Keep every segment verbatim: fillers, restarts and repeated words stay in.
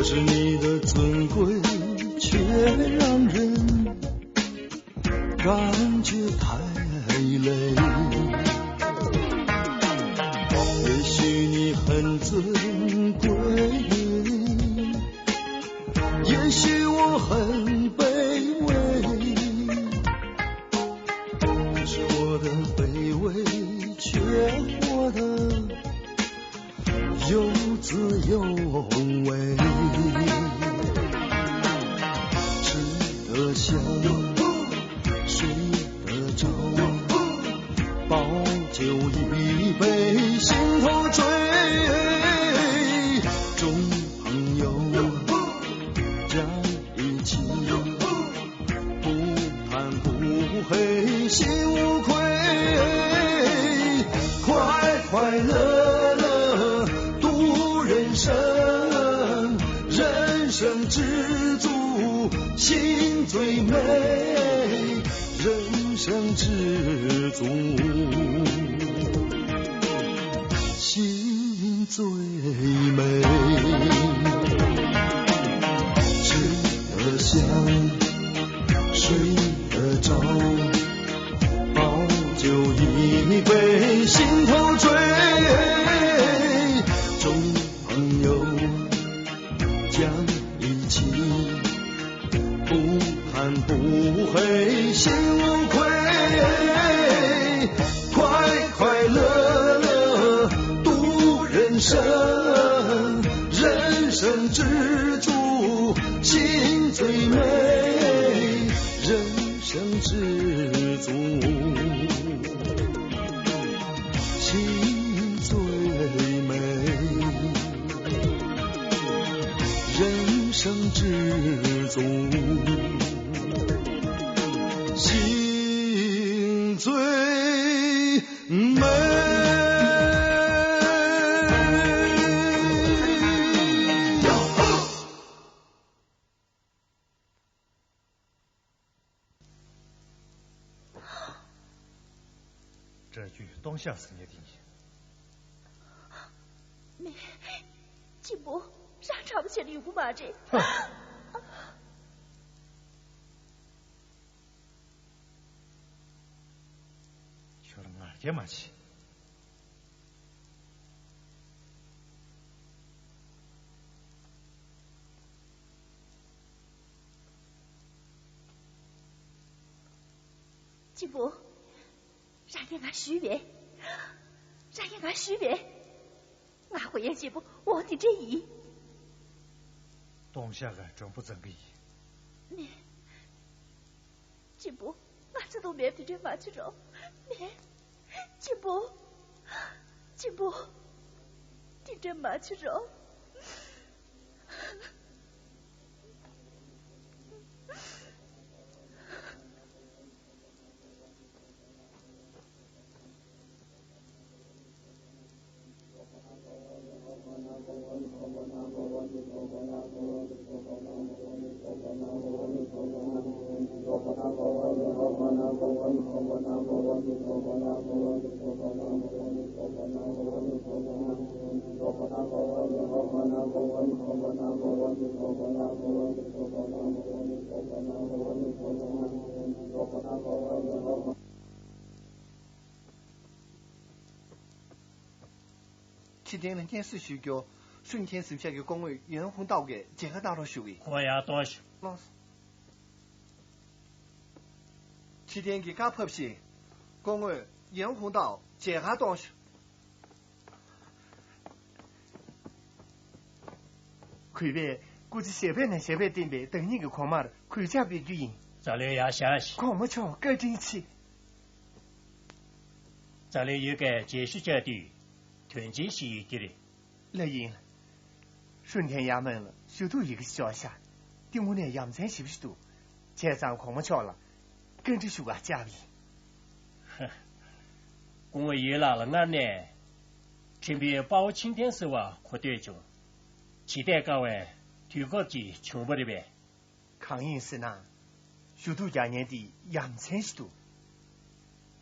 是你的尊贵，却让人感觉太累。也许你很尊贵，也许我很卑微，可是我的卑微却活得 有滋有味。吃得香，睡得着，保酒一杯，心头醉。众朋友， 一起，不叹不悔心无愧，快快乐乐度人生，人生知足心最美，人生知足。 心最美。吃得香，睡得着，保酒一杯，心头醉。众朋友， 讲义气，不叹不悔心无愧，快快乐乐度人生，人生知足心最美，人生知足心最美。 人生之中，心最美。སྒྲ་རྒྱུད་སྟོང་ཤག་ཟེར་མཁན་དེ་ཡིན། མེད། གཅེན་པོ། རང་དྲག་པོ་བྱས་ན་ཡོང་གི་མ་རེད། ཧ། ཁྱོད་ལ་ང་རྒྱལ་མ་བྱེད། གཅེན་པོ། རང་གིས་ང་ཞུས་པས། རང་གིས་ང་ཞུས་པས། ང་དགོས་ཡས་གཅེན་པོ་འོ་དེ་འདྲས་ཡིན། སྟོང་ཤག་ག་མགྲོན་པོ་བརྫང་གི་ཡིན། མེད། གཅེན་པོ། ང་རྩ་དུང་མེད་དེ་འདྲས་མ་བྱེད་རོགས། མེད། གཅེན་པོ། གཅེན་པོ། དེ་འདྲས་མ་བྱེད་རོགས། ཁྲི་བརྟན་ལ་སྙན་སེང་ཞུ་རྒྱུ། ཧྲུན་ཐན་གཟིམ་ཤག་གི་སྐུ་ངོ་ཡོན་ཧུང་ཏའོ་གིས་མཇལ་ཁ་གནང་རོགས་ཞུ་གི། ཁོ་ཡར་གཏོང་ཤོག་ལགས་སོ། ཁྲི་བརྟན་གྱིས་བཀའ་ཕབ་བཞིན། སྐུ་ངོ་ཡོན་ཧུང་ཏའོ་མཇལ་ཁ་གཏོང་ཤོག་གུས་པས་སྐུ་ཚེ་ཞབས་པད་ནས་ཞབས་པད་བརྟན་པའི་བདག་ཉིད་ཀྱི་གོང་མར་གུས་ཕྱག་འབུལ་རྒྱུ་ཡིན། ཛ་ལོས་ཡར་བཞེངས་ཤིག་གོང་མ་མཆོག་བཀའ་དྲིན་ཆེ། ཛ་ལོས་ཡུལ་གྱར་མཇལ་ཞུ་བྱ་དུས་དོན་ཆེན་ཞིག་ཡོད་ཀྱི་རེད། ལགས་ཡིན། ཧྲུན་ཐན་ཡར་མོན་ལ་ཞུ་གཏུག་ཡི་གེ་ཞིག་འབྱོར་ཤག་འདི་དངོས་གནས་ཡ་མཚན་ཞེ་པོ་ཞིག་འདུག་བྱས་ཙང་གོང་མ་མཆོག་ལ་བཀའ་འདྲི་ཞུ་གར་བཅར་བ་ཡིན། སྐུ་ངོ་ཡོན་ལགས་ལ་སྔར་ནས་ཁྲིམས་དཔོན་དཔའ་བོ་ཆིང་ཐེན་ཟེར་བ་གོ་ཐོས་བྱུང་། ཇི་ལྟར་དཀའ་བའི་དུས་སྐབས་ཅིག་བྱུང་བ་རེད་པས། གང་ཡིན་ཟེར་ན། ཞུ་གཏུག་རྒྱག་མཁན་འདི་ཡ་མཚན་ཞིག་འདུག་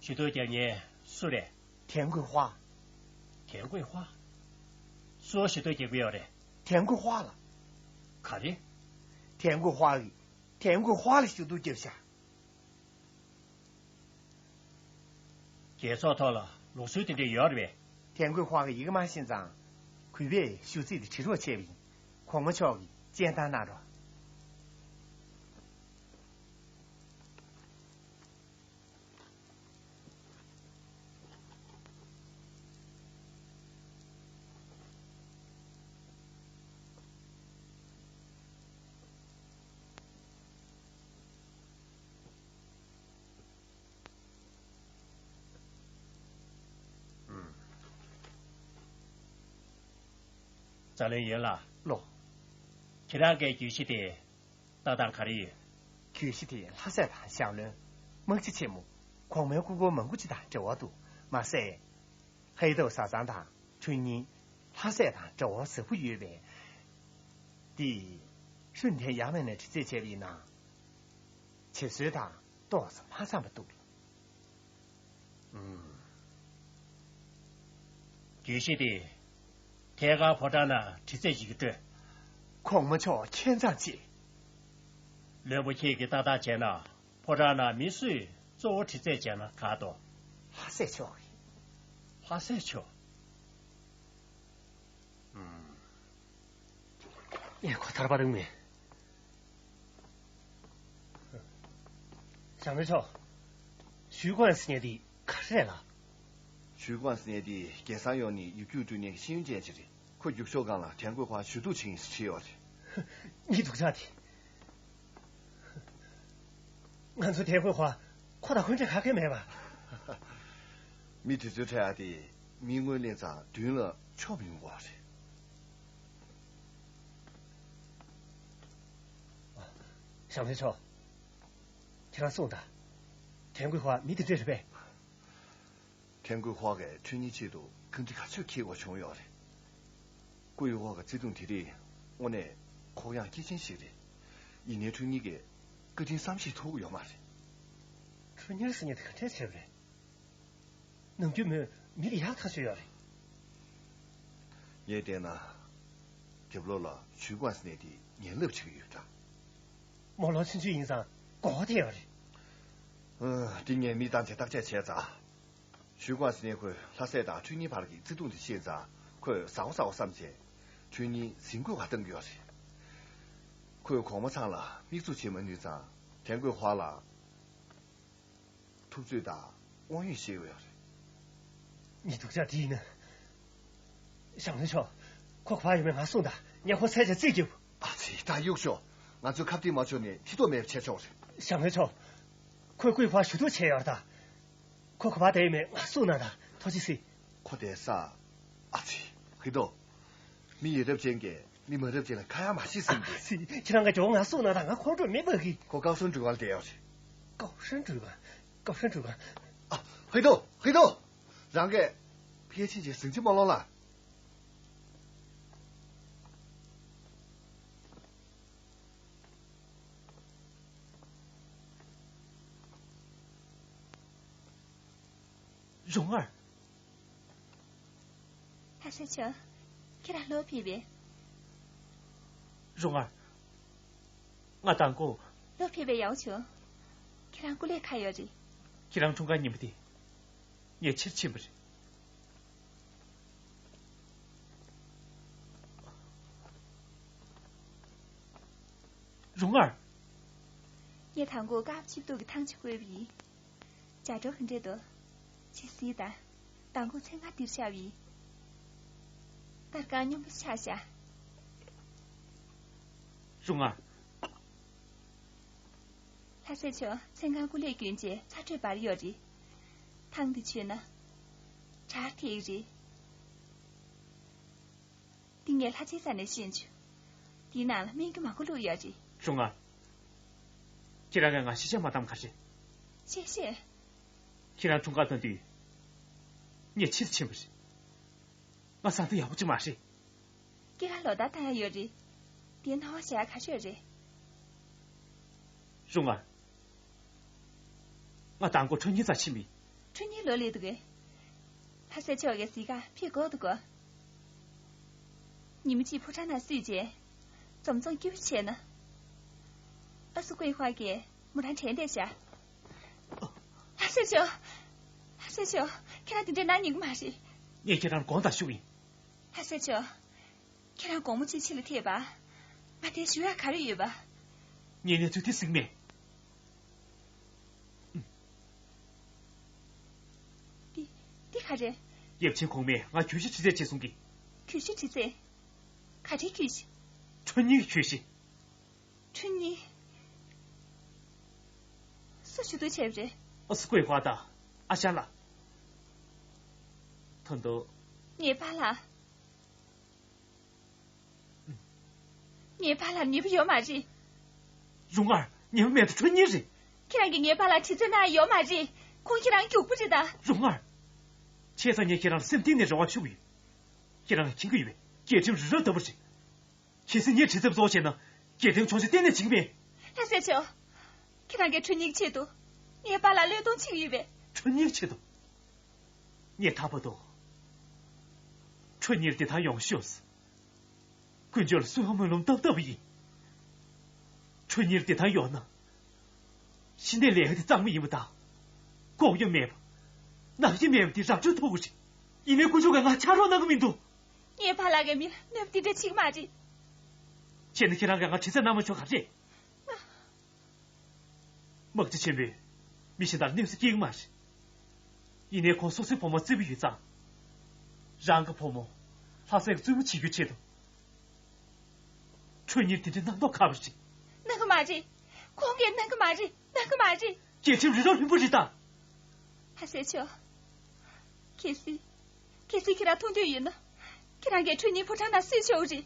ཞུ་གཏུག་རྒྱག་མཁན་སུ་རེད། ཐན་གོས་ཧྭ། ཐན་གོས་ཧྭ། སུའི་ཞུ་གཏུག་རྒྱག་གི་ཡོད་རེད། ཐན་གོས་ཧྭ་ལགས། ག་རེ། ཐན་གོས་ཧྭ་གིས་ཐན་གོས་ཧྭ་ལ་ཞུ་གཏུག་བརྒྱབ་ཤག་རྒྱལ་ཚོགས་ཐོག་ལ་ལུགས་སྲོལ་དེ་འདྲ་ཡོད་རེད་པས། ཐན་གོས་ཧྭ་གིས་ཡི་གེ་མ་ཤེས་ཙང་། གུས་པས་ཞུ་ཚིག་དེ་བྲི་རོགས་བྱས་པ་ཡིན། གོང་མ་མཆོག་གིས་སྤྱན་བཏང་གནང་རོགས། རྩ་བློན་ཡོན་ལགས། ལགས། ཁྱེད་རང་གིས་གྱོད་གཞི་དེ་ལྟ་སྟངས་ག་རེ་ཡོད། གྱོད་གཞི་དེ་ལྷ་སྲས་དང་ཞང་བློན། དམག་སྤྱི་ཆེན་མོ། གོང་མའི་སྐུ་འཁོར་མང་པོ་ཅིག་དང་འབྲེལ་བ་འདུག་མ་ཟད། ཧའེ་ཏོའུ་བཟའ་ཚང་དང་ཁྲུན་ཉིན། ལྷ་སྲས་དང་འབྲེལ་བ་ཟབ་པོ་ཡོད་པས། འདི་ཧྲུན་ཐན་ཡང་མེ་ནས་དྲི་རྩད་བྱས་པ་ཡིན་ན། བྱེད་སྲོལ་དང་ཏོག་ཙམ་མ་འཚམས་པ་འདུག་ཨུམ། གྱོད་གཞི་དེ་ཐད་ཀར་ཕོ་བྲང་ནང་དྲི་རྩད་བྱེད་རྒྱུ་སྤྲོད། གོང་མ་མཆོག་ཁྱད་མཚར་ཆེ། བློན་པོ་ཁྱེད་ཀྱིས་ཏག་ཏག་བྱས་ན། ཕོ་བྲང་ནང་མི་སུས་གཙོ་བོ་དྲི་རྩད་བྱས་ན་དགའ་འདུག་ལྷ་སྲས་མཆོག་གིས། ལྷ་སྲས་མཆོག་ངས་ཁོ་ཐར་པ་རིང་མེད། ཞང་བློན་མཆོག་ཞུས་ཀོང་ཟེར་མཁན་དེ་ག་རེ་རེད་ལགས། ཞུས་ཀོང་ཟེར་མཁན་དེ་རྒྱལ་སྲང་ཡོང་ནས་ཡིག་རྒྱུགས་སྤྲོད་མཁན་གྱི་ཤེས་ཡོན་ཅན་ཅིག་རེད། ཁོ་རྒྱུགས་ཤོག་སྒང་ལ་ཐན་གོས་ཧྭ་ཞུ་གཏུག་བྱེད་ཀྱི་ཡིན་ཟེར་བྲིས་ཡོད་རེད། གཉིད་སྡུག་ཅག་དེ། ང་ཚོ་ཐན་གོས་ཧྭ་ཁོ་དང་ཁོའི་འདྲ་ག་གེ་མེད་པ། མི་དེ་ཚོའི་གྲས་དེ་མི་དངུལ་ལེན་ཙང་མདུན་ལ་ཕྱོགས་མི་ཡོང་གི་རེད། ཞང་བློན་མཆོག་ཁྱེད་རང་གསུངས་དང་། ཐན་གོས་ཧྭ་མི་དེ་འདྲས་རེད་པས། ཐན་གོས་ཧྭ་གིས་ཁྲུན་ཉིན་ཆེད་དུ་བཀའ་འདྲི་ག་ཚོད་འཁྱེར་དགོས་བྱུང་ཡོད་རེད། ཀུའེ་ཧྭ་གི་བརྩེ་དུང་དེ་རིགས་དངོས་གནས་ཁོག་ཡངས་སྐྱེས་ཆེན་ཞིག་རེད། ཡིན་ནའི་ཁྲུན་ཉིན་གྱིས་བཀའ་དྲིན་བསམ་ཤེས་ཐུབ་ཀྱི་ཡོད་མ་རེད། ཁྲུན་ཉིན་ཟེར་མཁན་དེ་ག་འདྲས་བྱས་པ་རེད། ནམ་རྒྱུན་མོས་མི་ལ་ཡག་ཐག་ཆོད་ཡོད་རེད། ངས་བལྟས་ན། རྒྱབ་ལོགས་ལ་ཞུས་ཀོང་ཟེར་མཁན་དེ་ངན་ལབ་བྱེད་ཀྱི་ཡོད་འདྲ། མོ་ལོ་ཆུང་ཆུང་ཡིན་ཙང་མགོ་བོ་ཐེ་ཡོད་རེད། ཨ། དེ་ངས་མི་བཏང་བྱས་བརྟག་དཔྱད་བྱས་ཙང་། ཞུས་ཀོང་ཟེར་མཁན་ཁོས་ལྷ་སྲས་དང་ཁྲུན་ཉིན་བར་གྱི་བརྩེ་དུང་དེ་ཤེས་ཙང་ཁོས་ཟ་བོ་ཟ་བོ་བསམ་བྱས། ཁྲུན་ཉིན་གཟིམ་དགོས་པ་བཏང་གི་ཡོད་རེད། ཁོས་གོང་མ་ཚང་ལ་དམིགས་འཛུགས་བྱེད་མ་ནུས་ཙང་ཐན་གོས་ཧྭ་ལ། ཐུབ་ཚོད་དང་དབང་ཡོད་བཤད་ཡོད་རེད། གཉིད་སྡུག་ཅག་དེ་ཡིན་ན། ཞང་བློན་མཆོག་ཁོ་ག་པར་ཡོད་མེད་ང་གསུངས་དང་། ངས་ཁོ་འཚོལ་བྱས་རྩིས་རྒྱབ། ཨ་ཙི། ད་གཡུག་ཤོག་ང་ཚོའི་ཁ་གཏད་མ་ཆོག་ནས་ཐེ་གཏོགས་མེད་པ་བྱས་ཆོག་རེད། ཞང་བློན་མཆོག་ཁོས་ཀུའེ་ཧྭ་ཞུ་གཏུག་བྱས་ཡོད་རེད་ད། ཁོ་ག་པར་བསྡད་ཡོད་མེད་ང་གསུངས་གནང་དང་། ཐུགས་རྗེ་གཟིགས། ཁོ་བསྡད་ས། ཨ་ཙི། ཧི་ཏོ། མི་ཡ་རབས་ཅན་གྱིས་མི་མ་རབས་ཅན་ལ་ཁ་ཡ་མ་བྱེད་ཟེར་གྱི། ཨ་ཙི། ཁྱེད་རང་གིས་མགྱོགས་ང་གསུངས་གནང་དང་། ང་ཁོང་ཁྲོ་མེད་པ་གི། ཁོ་ཀའོ་ཧྲན་འགྲུལ་ཁང་ལ་བསྡད་ཡོད་རེད། ཀའོ་ཧྲན་འགྲུལ་ཁང་། ཀའོ་ཧྲན་འགྲུལ་ཁང་། ཨ། ཧི་ཏོ། ཧི་ཏོ། རང་གིས་ཕལ་ཆེར་གྱི་ཟིང་ཆ་མ་ལོག་ལ། རོང་ཨར། ལྷ་ས་ཆོ། ཁྱེད་རང་ལོག་ཕེབས་པས། རོང་ཨར། ང་དང་པོ། ལོག་ཕེབས་པས་ཡག་བྱུང་། ཁྱེད་རང་སྐུ་ལས་ཁག་ཡོད་རེད། ཁྱེད་རང་འཁྲུངས་སྐར་ཉིན་མོ་དེ། ངས་ཕྱིར་ཕྱིན་པ་རེད། རོང་ཨར། ངས་དང་པོ་དཀར་ཆིབས་གཏུག་གི་ཐང་ཆུ་བསྐོལ་བ་ཡིན། ཇ་གྲོགས་ག་འདྲས་འདུག་ཅི་སྲིད་ད། མདང་དགོང་མཚན་གང་འདིར་བཞག་པ་ཡིན། སྟར་གང་སྙོམས་པོ་ཆགས་བཞག་རོང་ཨར། ལྷ་སྲས་མཆོག་མཚན་གང་སྐུ་ལས་བསྐྱོན་རྗེས་ཚ་དྲོད་འབར་ཡོད་རེད། ཐང་འདི་མཆོད་ན། དྲག་ཐེག་རེད། འདི་ངས་ལྷ་རྗེའི་རྩ་ནས་ཤེས་བྱུང་། འདིའི་ནང་ལ་སྨན་རྒྱུ་མང་པོ་བླུགས་ཡོད་རེད། རོང་ཨར། ཁྱེད་རང་གིས་ང་ཤེས་བྱ་མ་བཏང་ག་རེད། ཤེས་ཤེས། ཁྱེད་རང་འཁྲུངས་སྐར་དང་དུས། ངས་ཕྱིར་ཕྱིན་པ་རེད། ང་བཟའ་ཟླ་ཡག་པོ་ཅིག་མ་རེད། སྐྱེས་སྐར་ལོ་ཟླ་བཏང་ཡ་ཡོད་རེད། དེ་སྣང་བ་བྱེད་ཡ་ག་ཤོད་རེད། རོང་ཨར། ང་དང་པོ་ཁྲུན་ཉིན་རྩར་ཕྱིན་པ་ཡིན། ཁྲུན་ཉིན་ལོ་ལེགས་འདུག་གས། ལྷ་སྲས་མཆོག་གིས་གཟིགས་ག་ཕེབས་དགོས་འདུག་གོ། ཉིན་མོ་གཅིག་ཕོ་བྲང་ནང་བསུས་རྗེས། འཛོམས་འཛོམས་སྐྱིད་པོ་བྱས་ན། ཨ་སུ་ཀུའི་ཧྭ་གིས་མོ་རང་དྲན་བསྡད་བཞག་ལྷ་སྲས་ཇོ། ལྷ་སྲས་ཇོ། ཁྱེད་རང་དེ་འདྲའི་ནང་ཉན་གི་མ་རེད། ངས་ཁྱེད་རང་དགོངས་དག་ཞུ་གི་ཡིན། ལྷ་སྲས་ཇོ། ཁྱེད་རང་དགོང་མོ་གཅིག་ཕྱི་ལ་ཐེབས་པ། ང་དེ་ཞུ་ཡག་ག་རེ་ཡོད་པ། ངས་གནས་ཚུལ་དེ་གཟིགས་མེད། འདི། འདི་ག་རེ། ཡབ་ཆེན་གོང་མས་ང་གྱོད་གཞི་དྲི་རྩད་བྱེད་གསུང་གི། གྱོད་གཞི་དྲི་རྩད། ག་རེའི་གྱོད་གཞི། ཁྲོ་གཉེར་གྱི་གྱོད་གཞི། ཁྲོ་གཉེར། སུ་ཞུ་གཏུག་བྱས་པ་རེད། ཨ་སུ་ཀུའི་ཧྭ་དང་ཨ་ཞང་ལགས། ད་དུང་། ངའི་པཱ་ལགས། ངའི་པཱ་ལགས་ནད་པ་ཡོད་མ་རེད། རོང་ཨར། ནད་པ་མེད་དོ། ཁྲོ་གཉེར་རེད། ཁྱེད་རང་གིས་ངའི་པཱ་ལགས་དྲི་རྩད་གནང་ཡོད་མ་རེད། ཁོང་ཁྱེད་རང་རྒྱུག་པ་རེད་ད། རོང་ཨར། བྱས་ཙང་ངས་ཁྱེད་རང་ལ་སེམས་གཏིང་ནས་རེ་བ་ཞུ་གི་ཡོད། ཁྱེད་རང་ལ་མཁྱེན་གྱི་ཡོད་པས། རྒྱལ་ཁྲིམས་རི་རབ་ལྟ་བུ་རེད། གལ་སྲིད་ངས་དྲི་རྩད་བཟོ་བྱས་ན། རྒྱལ་ཁྲིམས་ཆོག་མཆན་གཏན་ནས་བྱིན་གྱི་མེད། ལྷ་སྲས་ཇོ། ཁྱེད་རང་གིས་ཁྲོ་གཉེར་གྱི་ཆེད་དུ། ངའི་པཱ་ལགས་བློས་གཏོང་བྱེད་ཀྱི་ཡོད་པས། ཁྲོ་གཉེར་གྱི་ཆེད་དུ། ངས་ད་བར་དུ། ཁྲོ་གཉེར་བདེ་ཐང་ཡོང་ཤོག་ཟེར། དཀོན་མཆོག་ལ་གསོལ་བ་སྨོན་ལམ་བཏབ་བཏབ་པ་ཡིན། ཁྲོ་གཉེར་བདེ་ཐང་ཡོང་ན། ཤི་ནས་ལས་ཀ་དེ་གཙང་མ་ཡིན་པ་དང་། ལྐོག་གཡོ་མེད་པ། ནག་ཉེས་མེད་པ་དེ་ར་སྤྲོད་ཐུབ་ཀྱི་རེད། ཡིན་ནའི་དཀོན་མཆོག་གིས་ང་ཕྱག་རོགས་གནང་གི་མི་འདུག་ངའི་པཱ་ལགས་ཀྱི་མི་ལ་གནོད་པ་དེ་འདྲ་བྱེད་ཀྱི་མ་རེད། བྱས་ན་ཁྱེད་རང་གིས་ང་དྲི་རྩད་གནང་མ་ཆོག་ག་རེད། དམག་སྤྱི་ཆེན་པོས་མི་གཞན་དག་ལ་གནོད་འཚེ་སྐྱེལ་གྱི་མ་རེད། ཡིན་ནའི་ཁོང་སོ་སོའི་བུ་མོ་བརྩི་བ་ཡོད་ཙང་། རང་གི་བུ་མོ་ལྷ་སའི་བཙུན་མོ་བྱེད་རྒྱུའི་ཆེད་དུ། ཁྲོ་གཉེར་དེ་འདྲ་གནང་མདོག་ཁ་པོ་རེད། གནང་གི་མ་རེད། ཁོང་གིས་གནང་གི་མ་རེད། གནང་གི་མ་རེད། རྒྱལ་ཁྲིམས་རི་རབ་ལྷུན་པོ་རེད་ད། ལྷ་སྲས་མཆོག་གལ་སྲིད། གལ་སྲིད་ཁྱེད་རང་མཐོང་འདོད་ཡོད་ན། ཁྱེད་རང་གིས་ཁྲོ་གཉེར་ཕོ་བྲང་ནང་བསུས་ཆོག་རེད།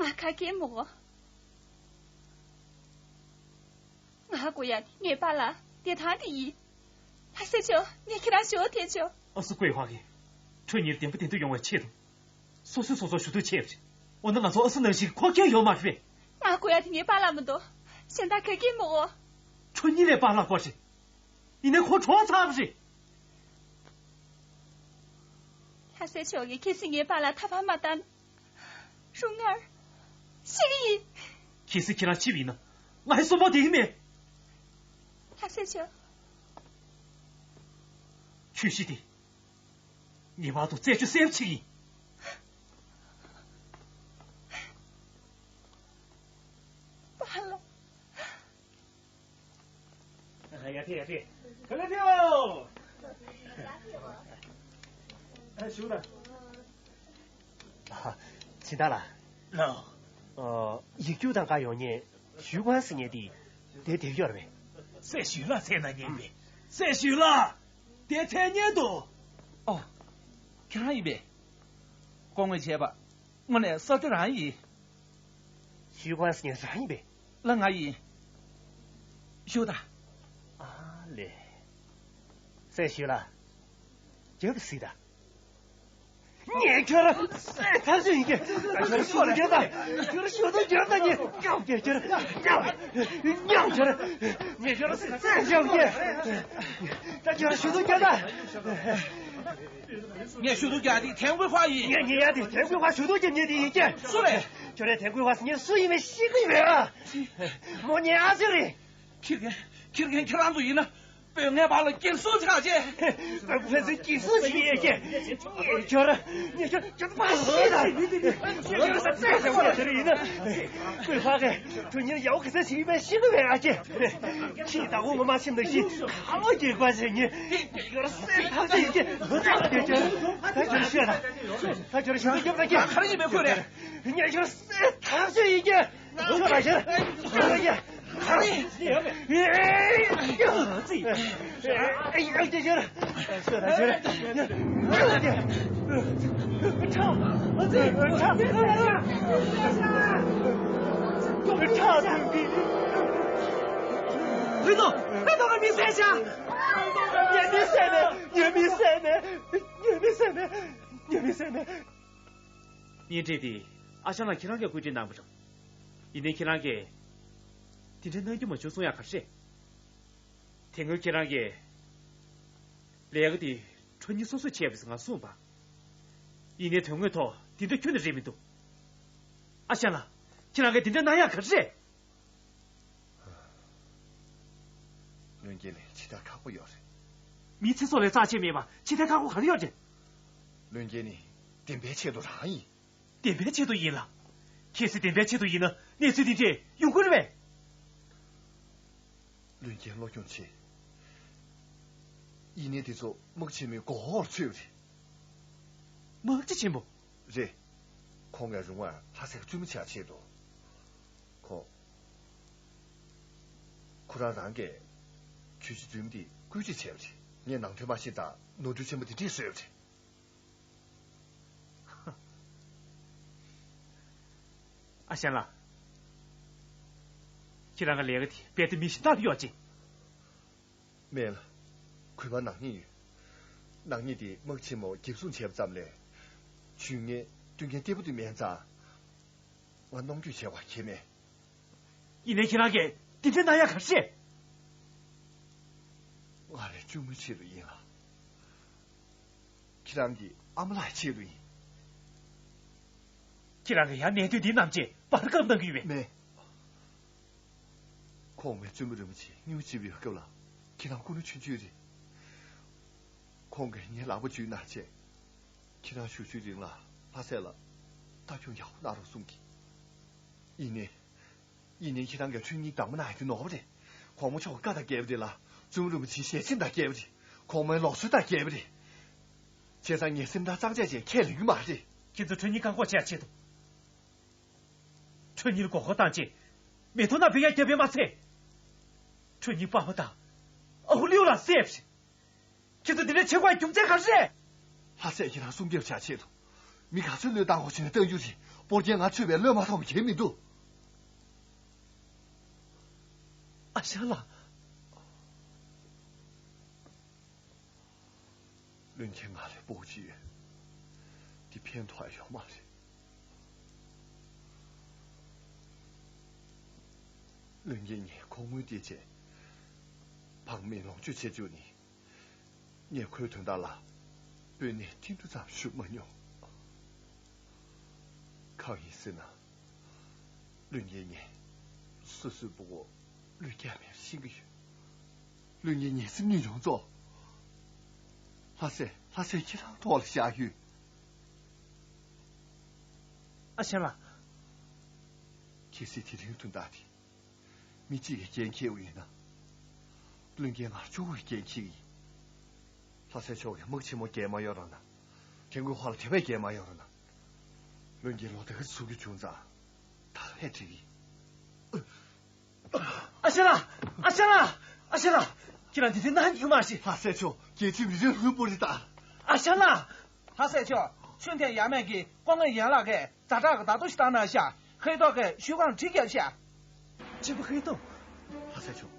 ང་ཁ་སྐད་མི་གོ། ང་དགོས་ཡག་དེ་ངའི་པཱ་ལགས་བདེ་ཐང་དེ་ཡིན། ལྷ་སྲས་མཆོག་ངས་ཁྱེད་རང་ཞུ་བ་འཐེན་ཆོག་ཨ་སུ་ཀུའི་ཧྭ་གིས་ཁྲོ་གཉེར་བདེན་པ་བདེན་ཐུབ་ཡོང་བའི་ཆེད་དུ། སོ་སོས་སོ་སོར་ཞུ་གཏུག་བྱས་པ་རེད། འོ་ན་ང་ཚོ་ཨ་སུ་ནང་བཞིན་གྱི་ཁོག་རྒྱ་ཡོད་མ་རེད་པས། ང་དགོས་ཡག་དེ་ངའི་པཱ་ལགས་མི་འདུག་གཞན་དག་ག་གིས་མི་དགོས། ཁྲོ་གཉེར་ལས་པཱ་ལགས་དགོས་རེད། ཡིན་ནའི་ཁོ་གྲོངས་ཚར་བ་རེད། ལྷ་སྲས་མཆོག་གིས་གལ་སྲིད་ངའི་པཱ་ལགས་ཐར་པར་མ་བཏང་། རུང་སྔར། ཤི་གི་ཡིན། གལ་སྲིད་ཁྱེད་རང་ཤི་བ་ཡིན་ན། ང་ཧེ་སུན་པོ་བསྡད་ཀྱི་མེད། ལྷ་སྲས་མཆོག་གྱོད་གཞི་དེ། ངེས་པར་དུ་རྩད་གཅོད་གསལ་པོ་བྱེད་ཀྱི་ཡིན། པཱ་ལགས། ཡ་ཐེ་ཡ་ཐེ། ག་ལེ་ཐེའོ། ཨ་ཞུ་ད། ཨ། སྦྱིན་བདག་ལགས། ལགས། ཨོ། ཡིག་རྒྱུགས་དང་བཀའ་ཡོང་མཁན་ཞུས་ཀུང་ཟེར་མཁན་དེ་དེ་བསྡད་ཡོད་རེད་པས། སྲས་ཞུས་ལགས་འཚོལ་གནང་མཁན་རེད། སྲས་ཞུས་ལགས། དེ་འཚོལ་མཁན་འདུག་ཨོ། ཁྱེད་རང་ཡིན་པས། སྐུ་ངོ་བྱས་པ། དངོས་གནས་གསར་འཕྲིན་རང་ཡིན། ཞུས་ཀུང་ཟེར་མཁན་རང་ཡིན་པས། ལགས་ང་ཡིན། ཞུ་ད། ཨ་ལེ། སྲས་ཞུས་ལགས། རྒྱབ་གཟིགས་དང་། ངས་ཁྱོད་རང་སྲས་ཐག་གཅོད་ཡིན་གྱི། ཁྱོད་རང་ཞུ་གཏུག་རྒྱབ་དང་། ཁྱོད་རང་ཞུ་གཏུག་རྒྱབ་དང་། ངས་སྐྱབས་ཀྱི་ཁྱོད་རང་སྐྱབས། སྐྱབས་ཁྱོད་རང་། ངས་ཁྱོད་རང་སྲས་སྐྱབས་ཀྱི། ད་ཁྱོད་རང་ཞུ་གཏུག་རྒྱབ་དང་། ངས་ཞུ་གཏུག་རྒྱག་དེ་ཐན་ཀུའི་ཧྭ་ཡིན། ངས་ངས་ཡ་དེ་ཐན་ཀུའི་ཧྭ་ཞུ་གཏུག་རྒྱབ་མཁན་དེ་ཡིན་གྱི། སུ་རེད། ཁྱོད་རང་ཐན་ཀུའི་ཧྭ་ཟེར་མཁན་སུ་ཡིན་མིན་ཤེས་ཀྱི་ཡོད་པས། མོ་ངའི་ཨ་ཅེ་རེད། ཁྱེད་ཀྱིས་ཁྱེད་ཀྱིས་ཁྱེད་རང་ཚོ་ཡིན་ན། བོད་ངའི་བར་ལ་འགྱེལ་སོང་ཆགས་རྗེས། བོད་ཕན་ཚུན་འགྱེལ་སོང་ཞིག་ཡོད་ཀྱི། ངས་ཁྱོད་རང་ངས་ཁྱོད་ཁྱོད་མ་ཤེས་ད། ཁྱོད་རང་སྲས་ཞབས་ཀྱི་དེ་རིང་ཡིན་ན། ཀུའི་ཧྭ་གིས་ཁྱོད་ཉིན་ཡག་གི་ས་ཞིག་ཡིན་པའི་ཤེས་གི་མེད་ཨ་ཅེ། ཁྱེད་ད་འོ་ངོ་མ་ཤེས་འདུག་ཤི་ཁ་མོ་སྐྱེས་པ་ཞིག་ཡིན། ཁྱོད་རང་སྲས་ཐག་ཆོད་ཡིན་གྱི། ད་ཁྱོད་ཤོད་ད། ད་ཁྱོད་ཤོད་ད། ཁྱོད་ད་ཁྱོད་ག་རེ་ཡིན་པའི་ཁོ་རེད། ངས་ཁྱོད་སྲས་ཐག་ཆོད་ཡིན་གྱི། བརྙན་འཕྲིན་དེ་ཨ་ཞང་ལགས་ཁྱེད་རང་གིས་བཀོད་སྒྲིག་གནང་བ་རེད། ཡིན་ནའི་ཁྱེད་རང་གིས་དེ་འདྲའི་གནང་རྒྱུ་མ་བྱུང་གསུང་ཡག་ག་རེ་རེད། དེ་སྔོན་ཁྱེད་རང་གིས་ལས་ཀ་དེ་ཁྲོ་གཉེར་སོ་སོས་བྱས་པ་ཟེར་ང་གསུངས་པ། ཡིན་ནའི་དོན་དངོས་ཐོག་དེ་འདྲ་ཁྱོན་ནས་རེད་མི་འདུག་ཨ་ཞང་ལགས། ཁྱེད་རང་གིས་དེ་འདྲ་གནང་ཡག་ག་རེ་རེད། བློན་ཆེན་ལ་ཕྱི་ཐག་ཁག་པོ་ཡོད་རེད། མི་ཚེ་སྲོག་ལས་རྩ་ཆེ་མེད་པ་ཕྱི་ཐག་ཁག་པོ་ག་རེ་ཡོད་རེད། བློན་ཆེན་ནི་བདེན་པའི་ཆེད་དུ་རང་ཡིན། བདེན་པའི་ཆེད་དུ་ཡིན་ལ། གལ་སྲིད་བདེན་པའི་ཆེད་དུ་ཡིན་ན་གནས་ཚུལ་འདི་འདྲས་ཡོང་གི་རེད་པས། བློན་ཆེན་བློ་སྐྱོང་ཆེ། ཡིན་ནའི་དེ་ཚོ་དམག་ཆེན་མོའི་མགོ་འོག་ཚུད་པ་རེད། དམག་སྤྱི་ཆེན་པོ། རེད། ཁོང་ངས་རུང་བར་ལྷ་སའི་བཙུན་མོ་ཆགས་ཆེད་དུ། ཁོ། ཁོ་རང་རང་གིས་ཇུས་ཆེན་བདུན་འདི་བཀོལ་སྤྱོད་བྱས་པ་རེད། ངས་ནང་དོན་མ་ཤེས་ཙང་ནོར་འཁྲུལ་ཆེན་པོ་འདི་འདྲས་བཟོས་པ་རེད། ཨ་ཞང་ལགས། ཁྱེད་རང་གི་ལས་ཀ་དེ་རྦད་དེ་མི་གཞན་དག་ལས་ཡག་ཅིང་། མེད་ལགས། གུས་པ་ནག་ཉེས་ཡོད། ནག་ཉེས་དེ་དམག་ཆེན་མོ་འགེབས་སྲུང་བྱས་པ་ཙམ་ལས། ཇུས་ངན་སྟོན་མཁན་བརྟན་པོ་དེ་མེད་ཙང་། ང་གནོང་འགྱོད་བྱེད་པ་ཁྱད་མེད། ཡིན་ནའི་ཁྱེད་རང་གིས་དེ་འདྲའི་གནང་ཡག་ག་རེ་རེད། ང་རའི་གཅུང་མོའི་ཆེད་དུ་ཡིན་ལགས། ཁྱེད་རང་གི་ཨ་མ་ལགས་ཆེད་དུ་ཡིན། ཁྱེད་རང་གིས་ཡང་གནད་དོན་འདི་རྣམས་ཀྱི་བར་སྐབས་གནང་གི་ཡོད་པས། མེད། ཁོང་མོས་བཙུན་མོ་རིན་པོ་ཆེ་སྙུང་གཞི་བའི་སྐབས་ལ་ཁྱེད་རང་སྐུ་ལུས་ཆུང་ཆུང་རེད། ཁོང་གིས་ངའི་ལག་པ་འཇུས་གནང་བྱས། ཁྱེད་རང་ཞུ་ཞུའི་རིང་ལ་ལྷ་སྲས་ལ་ལྟ་སྐྱོང་ཡག་པོ་གནང་རོགས་གསུང་གི། ཡིན་ནའི། ཡིན་ནའི་ཁྱེད་རང་གིས་ཁྲུན་ཉིན་གདམ་ག་གནང་ཡག་དེ་ནོར་བ་རེད། གོང་མ་མཆོག་གི་བཀའ་དང་འགལ་བ་རེད་ལ། བཙུན་མོ་རིན་པོ་ཆེའི་ཞལ་ཆེམས་དང་འགལ་བ་རེད། གོང་མའི་ལུགས་སྲོལ་དང་འགལ་བ་རེད། བྱས་ཙང་ངས་སེམས་ཐག་གཙང་བཅད་བྱས་ཁས་ལེན་གྱི་མ་རེད། ཁྱེད་ཚོས་ཁྲུན་ཉིན་བཀག་འགོག་བྱེད་ཡག་ཆེད་དུ། ཁྲུན་ཉིན་མགོ་སྐོར་བཏང་རྗེས། མེ་ཏོག་ནང་འབུད་ཡག་བརྒྱབ་པས་མ་ཚད། ཁྲུན་ཉིན་པ་ཕ་དང་། ཨ་ཁུ་ལིའུ་ལ་བསད་པ་རེད། ཁྱེད་ཚོ་འདི་འདྲ་བྱེད་དགོས་རྒྱུ་མཚན་ག་རེ་རེད། ལྷ་སྲས་ཁྱེད་རང་སྲུང་སྐྱོབ་བྱ་ཆེད་དུ། མི་ག་ཚོད་བློས་བཏང་དགོས་བྱུང་ན་བཏང་རྒྱུ་རེད། སྤོར་རྒྱན་ང་ཚོས་པའི་བློས་མ་ཐོངས་པ་གང་མི་འདུག་ཨ་ཞང་ལགས། བློན་ཆེན་ང་ལ་སྤོ་བོ་གཅིག་ཡོད། འདི་ཕན་ཐོགས་ཡོད་མ་རེད། བློན་ཆེན་ངས་ཁོ་དངུལ་སྟེར་བྱས། བག་མེད་ལོངས་སྤྱོད་བྱེད་བཅུག་ནི། ངས་ཁོའི་དོན་དག་ལ་དཔོན་གནས་ཐེངས་དྲུག་ཙམ་ཞུ་མ་མྱོང་། གང་ཡིན་ཟེར་ན། བློན་ཆེན་ངས་སོ་སོའི་སྤུ་གུ་བློས་འཁེལ་མེད་ཤེས་ཀྱི་ཡོད། བློན་ཆེན་ངས་སེམས་ནུས་ཡོངས་རྫོགས། ལྷ་སྲས་ལྷ་སྲས་ཁྱེད་རང་ཐོག་ལ་བཞག་ཡོད། ཨ་ཞང་ལགས། གལ་སྲིད་དེ་རིང་དོན་དག་དེ། མི་གཅིག་གིས་འགན་འཁྱེར་བ་ཡིན་ན། བློན་ཆེན་ང་གཅིག་པུས་འགན་འཁྱེར་གྱི་ཡིན། ལྷ་སྲས་མཆོག་གིས་དམག་ཆེན་མོ་རྒྱལ་མ་ཡོང་རོགས་གནང་། དྲན་སྐུལ་ཧོ་ལ་དེ་བས་རྒྱལ་མ་ཡོང་རོགས་གནང་། བློན་ཆེན་ལོ་ད་ག་ཚུགས་རྒྱུ་བྱུང་ཙང་། ད་ཧེ་འགྲིག་གི། ཨ་ཞང་ལགས། ཨ་ཞང་ལགས། ཨ་ཞང་ལགས། ཁྱེད་རང་འདི་འདྲའི་གནང་རྒྱུ་མ་རེད། ལྷ་སྲས་མཆོག་རྒྱལ་སྤྱིའི་མི་རིགས་ལྷུན་པོ་རེད་ད། ཨ་ཞང་ལགས། ལྷ་སྲས་མཆོག་ཆོས་ཐེན་ཡར་མན་གྱི་སྐུ་ངོ་ཡན་ལགས་ཀྱིས་ཛ་དྲག་གི་བརྡ་ཐོ་ཞིག་བཏང་གནང་ཤག་ཧེ་ཏོག་གིས་ཞུ་ཁང་གྲི་བརྒྱབ་ཤག་གཅེན་པོ་ཧེ་ཏོག་ལྷ་སྲས་མཆོག་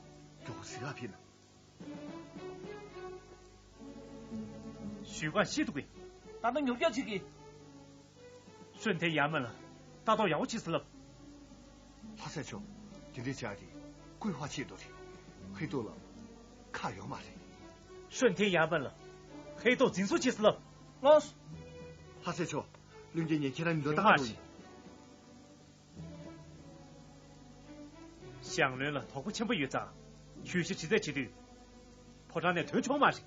མགྱོགས་པོ་གཟིགས་ག་ཕེབས་ན། ཞུ་ཁང་ཤི་འདུག་གས། ད་ལྟ་ཉོ་རྒྱག་བྱེད་ཀྱི། ཧྲོན་ཐེ་ཡར་མན་ལ་ལྟ་རྟོག་ཡག་པོ་བྱེད་ཟེར་ལབ། ལྷ་སྲས་མཆོག་དེ་འདྲའི་བྱ་དེ་ཀུན་ཧྭ་ཆེད་དུ་རེད། ཧེ་ཏོག་ལ་ཁག་ཡོད་མ་རེད། ཧྲོན་ཐེ་ཡར་མན་ལ་ཧེ་ཏོག་འཛིན་བཟུང་བྱེད་ཟེར་ལབ། ལགས་སོ། ལྷ་སྲས་མཆོག་བློན་ཆེན་ངས་ཁྱེད་རང་ཉིད་ལ་ལྟ་ག་འགྲོ་ཡིན། ཞང་བློན་ལ་དོགས་པ་ཆེན་པོ་ཡོད་ཙང་། གྱོད་གཞི་དྲི་རྩད་བྱེད་དུས། ཕོ་བྲང་ནས་ཐོན་ཆོག་མ་རེད།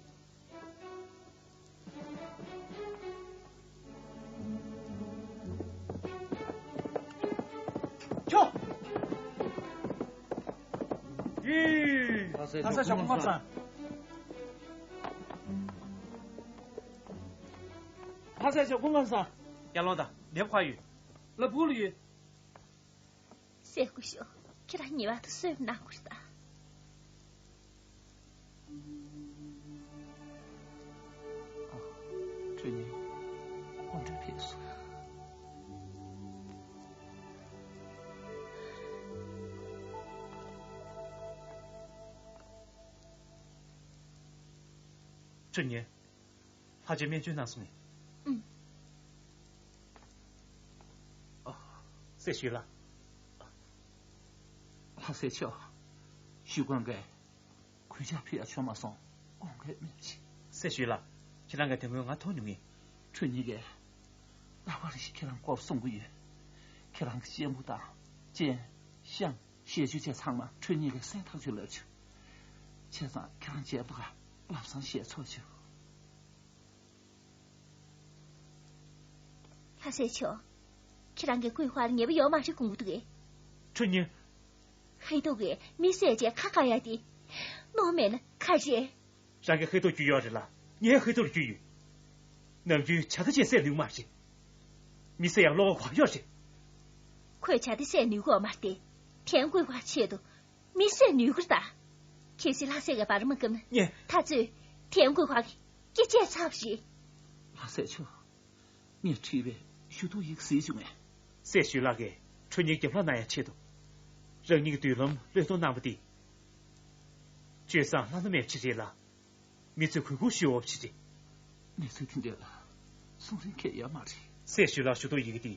ཁྱོ། ཡི། ལྷ་སྲས་མཆོག་སྐུ་ཁམས་བཟང་། ལྷ་སྲས་མཆོག་སྐུ་ཁམས་བཟང་། ཡར་ལོངས་དང་། ལེབ་ཁ་ཡོད། ལ་བུ་ལ་ཡོད། སྲས་སྐུ་ཞབས། ཁྱེད་རང་ཉེ་བར་དུ་གསོས་པ་གནང་དགོས་ད། ཁྲུན་ཉིན་དགོང་དྲོ་ཕེབས་སོང་། ཁྲུན་ཉིན། ཕ་ཆོས་སྨན་བཅོས་གནང་སོང་ངས། ཨུམ། ཨ། སྲས་ཞུས་ལགས། ལྷ་སྲས་མཆོག་ཞུས་ཀང་གིས་གུས་ཕྱག་ཕུལ་ཡག་བྱུང་མ་སོང་། དགོངས་འགལ་མེད་ཅིག་སྲས་ཞུས་ལགས། ཁྱེད་རང་གིས་དེ་སྔོན་ང་མཐོང་མྱོང་ངས། ཁྲུན་ཉིན་གྱིས་རྟག་པར་ཞིག་ཁྱེད་རང་སྐོར་གསུང་གི་ཡོད། ཁྱེད་རང་གི་གཅེན་པོ་དང་། ཅན། ཤང་། ཞེས་བརྗོད་བྱས་ཚང་མ་ཁྲོད་ཉིད་ཀྱི་སྲས་ཐག་ཆོད་ལབ་བྱུང་། བྱས་ཙང་ཁྱེད་རང་བྱས་པ་ག་ལམ་སང་ཞེས་ཚོགས་བྱུང་། ལྷ་སྲས་མཆོག་ཁྱེད་རང་གི་སྐུའི་དཔར་ཉེས་པ་ཡོད་མ་རེད་དགོངས་འདུག་གས། ཁྲོད་ཉིད། ཧེ་ཏོ་གིས་མི་བསད་ཅེས་ཁ་བཀག་ཡ་དེ། རྣོ་མེད་ན་ཁ་རེད། རང་གི་ཧེ་ཏོ་རྒྱུས་ཡོད་རེད་ལ། ངའི་ཧེ་ཏོ་རྒྱུས་ཡོད། ནམ་རྒྱུན་བྱ་ད་ཅན་བསད་ནུས་མ་རེད། མི་བསད་ཡང་བློ་ཁོག་གང་ཡོད་རེད། ཁོས་བྱ་དེ་བསད་ནུས་གོ་མ་སྟེ། དེང་དགོས་པ་ཆེད་དུ་མི་བསད་ནུས་ཀྱི་རེད་ད། གལ་སྲིད་ལྷ་སྲས་ཀྱི་བར་མ་བཀབ་ན། ངས། ད་ཚོས་དེང་དགོས་པ་གི་སྐེ་བཅད་ཚར་བ་རེད། ལྷ་སྲས་མཆོག་ངས་བྲིས་པའི་ཞུ་གཏུག་ཡིག་གཟིགས་བྱུང་ངས། སྲས་ཞུས་ལགས་ཀྱིས་ཁྲོད་ཉིད་རྒྱབ་ལྷག་གནང་ཡ་ཆེད་དུ། རང་ཉིད་ཀྱི་མདུན་ལམ་བློས་གཏོང་གནང་བ་འདི། བྱས་ཙང་བླ་ན་མེད་པ་ཅིག་རེད་ལ། མི་ཚོས་གུས་བཀུར་ཞུ་འོས་པ་ཅིག་རེད། གནས་ཚུལ་འདི་འདྲ་ལ་གསུང་རིན་གལ་ཡོད་མ་རེད། སྲས་ཞུས་ལགས་ཞུ་གཏུག་ཡི་གེ་འདི་